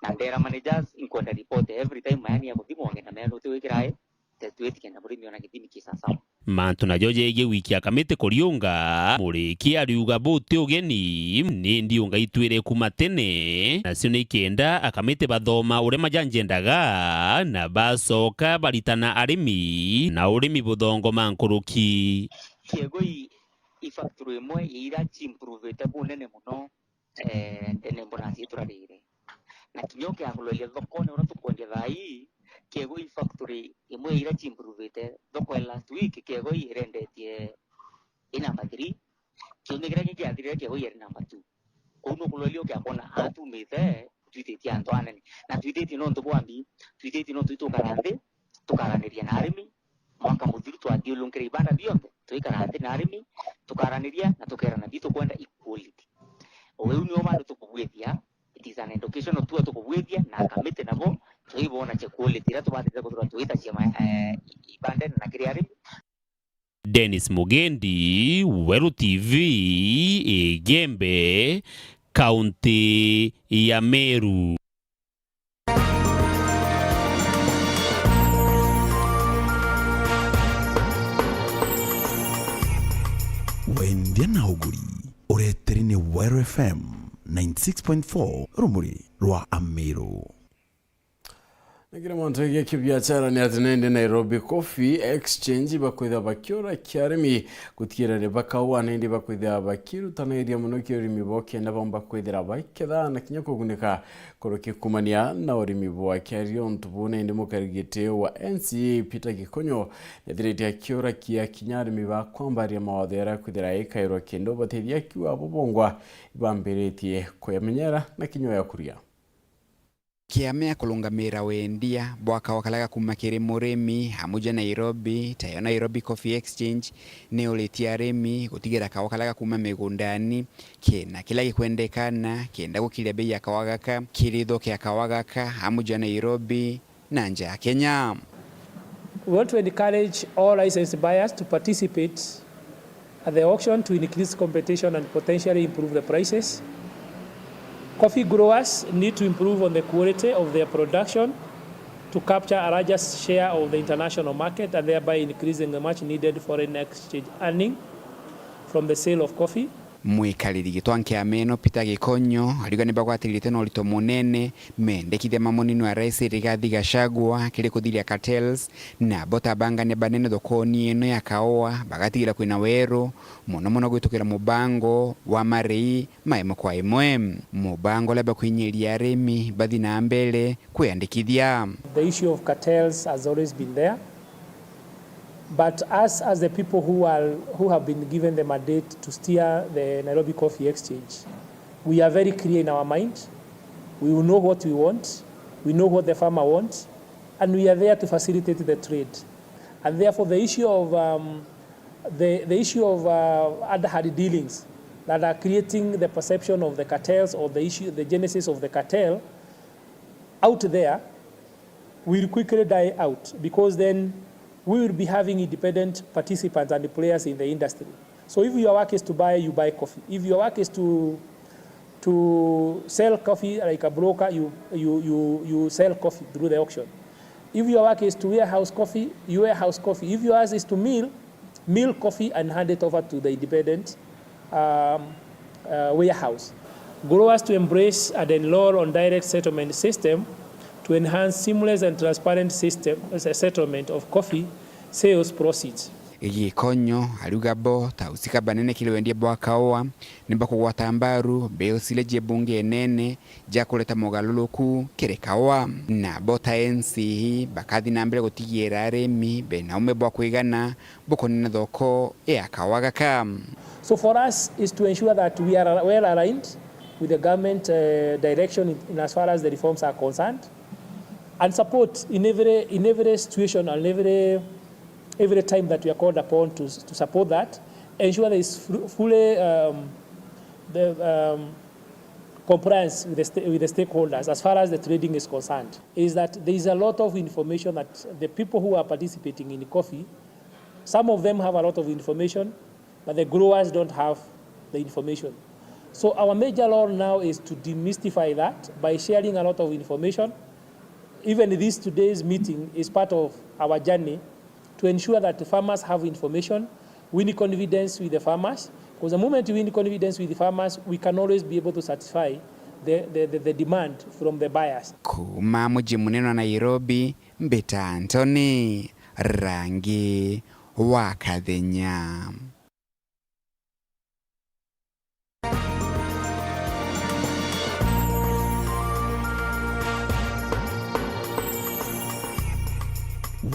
na ndera managers, inkwenda report every time mayani ya kuthimwa, ngenda meyani uti wikira i test weight, kenda murimi ona kithimi ki sasawa. Mantu najo jegie wiki ya kamiti kuriunga, Muriki ariuga buti ugeni, ni ndiunga itwire kuma tene, nacio ni kenda akamiti bathoma uria majanji endaga, na bacoka baritana arimi na urimi buthongoma nkuruki. Kiego i, i factory imwe iria ciimprovete bunene muno, eh, ndene mbona ciitura riri. Na kinya ukiakuloria thokone uria tukwendia thaa ii, Kiego i factory imwe iria ciimprovete. Thoko ya last week, Kiego i irendetie i namba three, kiumia kiria kingi kiathirire, Kiego i ari namba two. Kou nukuloria ukiakwona atumite twititie antu anene. Na twititie nontu bwa mbi, twititie nontu itukara nthi, tukaraniria na arimi. Mwaka muthiru twathiurungikire ibanda bionthe, twikara nthi na arimi, tukaraniria na tukerana bi tukwenda equality. Uu nio bandu tukubwithia, it is an educational tour tukubwithia, na akamiti nabo, twibona cha quality iria tubatite kuthirwa twitacia ma-, eh, ibandene na kiri arimi. Dennis Mugendi, Weru T V, Igembe, kaunti ya Meru. Wendia na uguri, ureteri ni Weru F M ninety six point four, rumuri rwa Ameru. Na kiri mantu gia kibiachara ni ati nindi Nairobi Coffee Exchange bakwithira bakiura kia arimi gutigirira ni bakaua, nindi bakwithira bakirutaniria muno ki urimi bwa kenda baumba kwithira baketha na kinya kugunika kuruki kumania na urimi bwa kiario. Untu buu nindi mukarigiti wa N C A Peter Gikonyo nethiritie akiura kia kinya arimi ba kwambaria mawatho yaria kwithira ikairwa kenda ubatethia akiuga abo bongwa ibambiritie kuyamenyera na kinya ya kuria. Kiama ya kurungamira wendia bwa kawa karia gakuuma kiri murimi amuja Nairobi, tayo Nairobi Coffee Exchange, ni uritie arimi gutigira kawa karia gakuuma migundani kina kiria gikwendekana kenda gukiria bei ya kawa gaka kiri thoko ya kawa gaka amuja Nairobi na nja ya Kenya. We want to encourage all licensed buyers to participate at the auction to increase competition and potentially improve the prices. Coffee growers need to improve on the quality of their production to capture a larger share of the international market and thereby increasing the much needed foreign exchange earning from the sale of coffee. Mwikariri gitwa nkiama ino Peter Gikonyo ariuga ni bagwatirite na urito munene mendekithia ma munini wa rais Rigathi Gachagua kiri kuthiria cartels, na bo ta bangania banene thokoni ino ya kaua bagatigira kwina weru, mono mono gwitukira mubango wa marei ma imwe kwa imwe, mubango uria bakwinyiria arimi bathi na mbere kwiyandikithia. The issue of cartels has always been there. But us, as the people who are, who have been given the mandate to steer the Nairobi Coffee Exchange, we are very clear in our mind. We will know what we want, we know what the farmer wants, and we are there to facilitate the trade. And therefore, the issue of, um, the, the issue of, uh, hand-to-hand dealings that are creating the perception of the cartels or the issue, the genesis of the cartel out there will quickly die out, because then we will be having independent participants and players in the industry. So if your work is to buy, you buy coffee. If your work is to, to sell coffee like a broker, you, you, you, you sell coffee through the auction. If your work is to warehouse coffee, you warehouse coffee. If yours is to mill, mill coffee and hand it over to the independent, um, uh, warehouse. Growers to embrace and enroll on direct settlement system to enhance seamless and transparent system, uh, settlement of coffee sales proceeds. Gikonyo ariuga bo ta usika banene kiri wendia bwa kaua ni bakugwata mbaru bill ciria cie bunge nene ja kureta mogaruruku kiri kaua. Na bo ta N C E bakathi na mbere gutigiira arimi bena ume bwa kwigana bukonene thoko ya kawa gaka. So for us is to ensure that we are well aligned with the government, uh, direction in, in as far as the reforms are concerned, and support in every, in every situation and every, every time that we are called upon to, to support that, ensure there is fu-, fully, um, the, um, compliance with the sta-, with the stakeholders as far as the trading is concerned, is that there is a lot of information that the people who are participating in coffee, some of them have a lot of information, but the growers don't have the information. So our major role now is to demystify that by sharing a lot of information. Even this today's meeting is part of our journey to ensure that the farmers have information, win confidence with the farmers, because the moment you win confidence with the farmers, we can always be able to satisfy the, the, the, the demand from the buyers. Kuuma muji munene wa Nairobi, mbita Anthony Rangi wa Kathenya.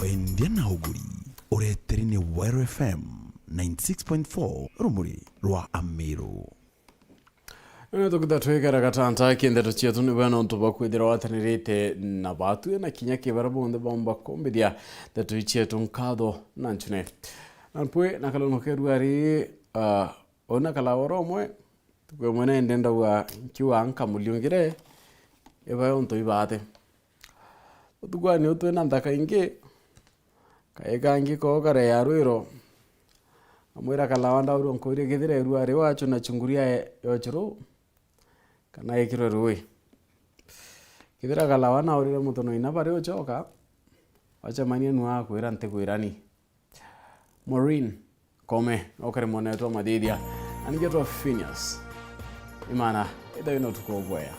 Wendia na uguri ureteri ni Weru F M ninety six point four, rumuri rwa Amiru. None tukitha twikara gatanta ki ndeto cietu ni bwena untu bwa kwithira watanirite na batwi na kinya ki baria bonthe baumba kumbithia ndeto ii cietu nkatho na ncune. Na mpwi na kalono keru ari, ah, Uu na kalawa oro umwe, ntuku imwe nende ndauga, nkiuga nkamuliungire, ibae untu ibaate. Utukwani uu twina nthaka ingi, kaai kangi koo kareea rwiro. Nkamwira kalawa ndaurua nkuuria kethira irua riu wachuna chunguria ya uchuru, kana ikirwe ruui. Kethira kalawa naurire muntu no ina bari uchoka, wacemania nu akwira ntikwirani. Maureen Kome, okare mwana wetu wa Mathithia. Ani ngetwa Phineas Imana, ithai na utuku ubwea.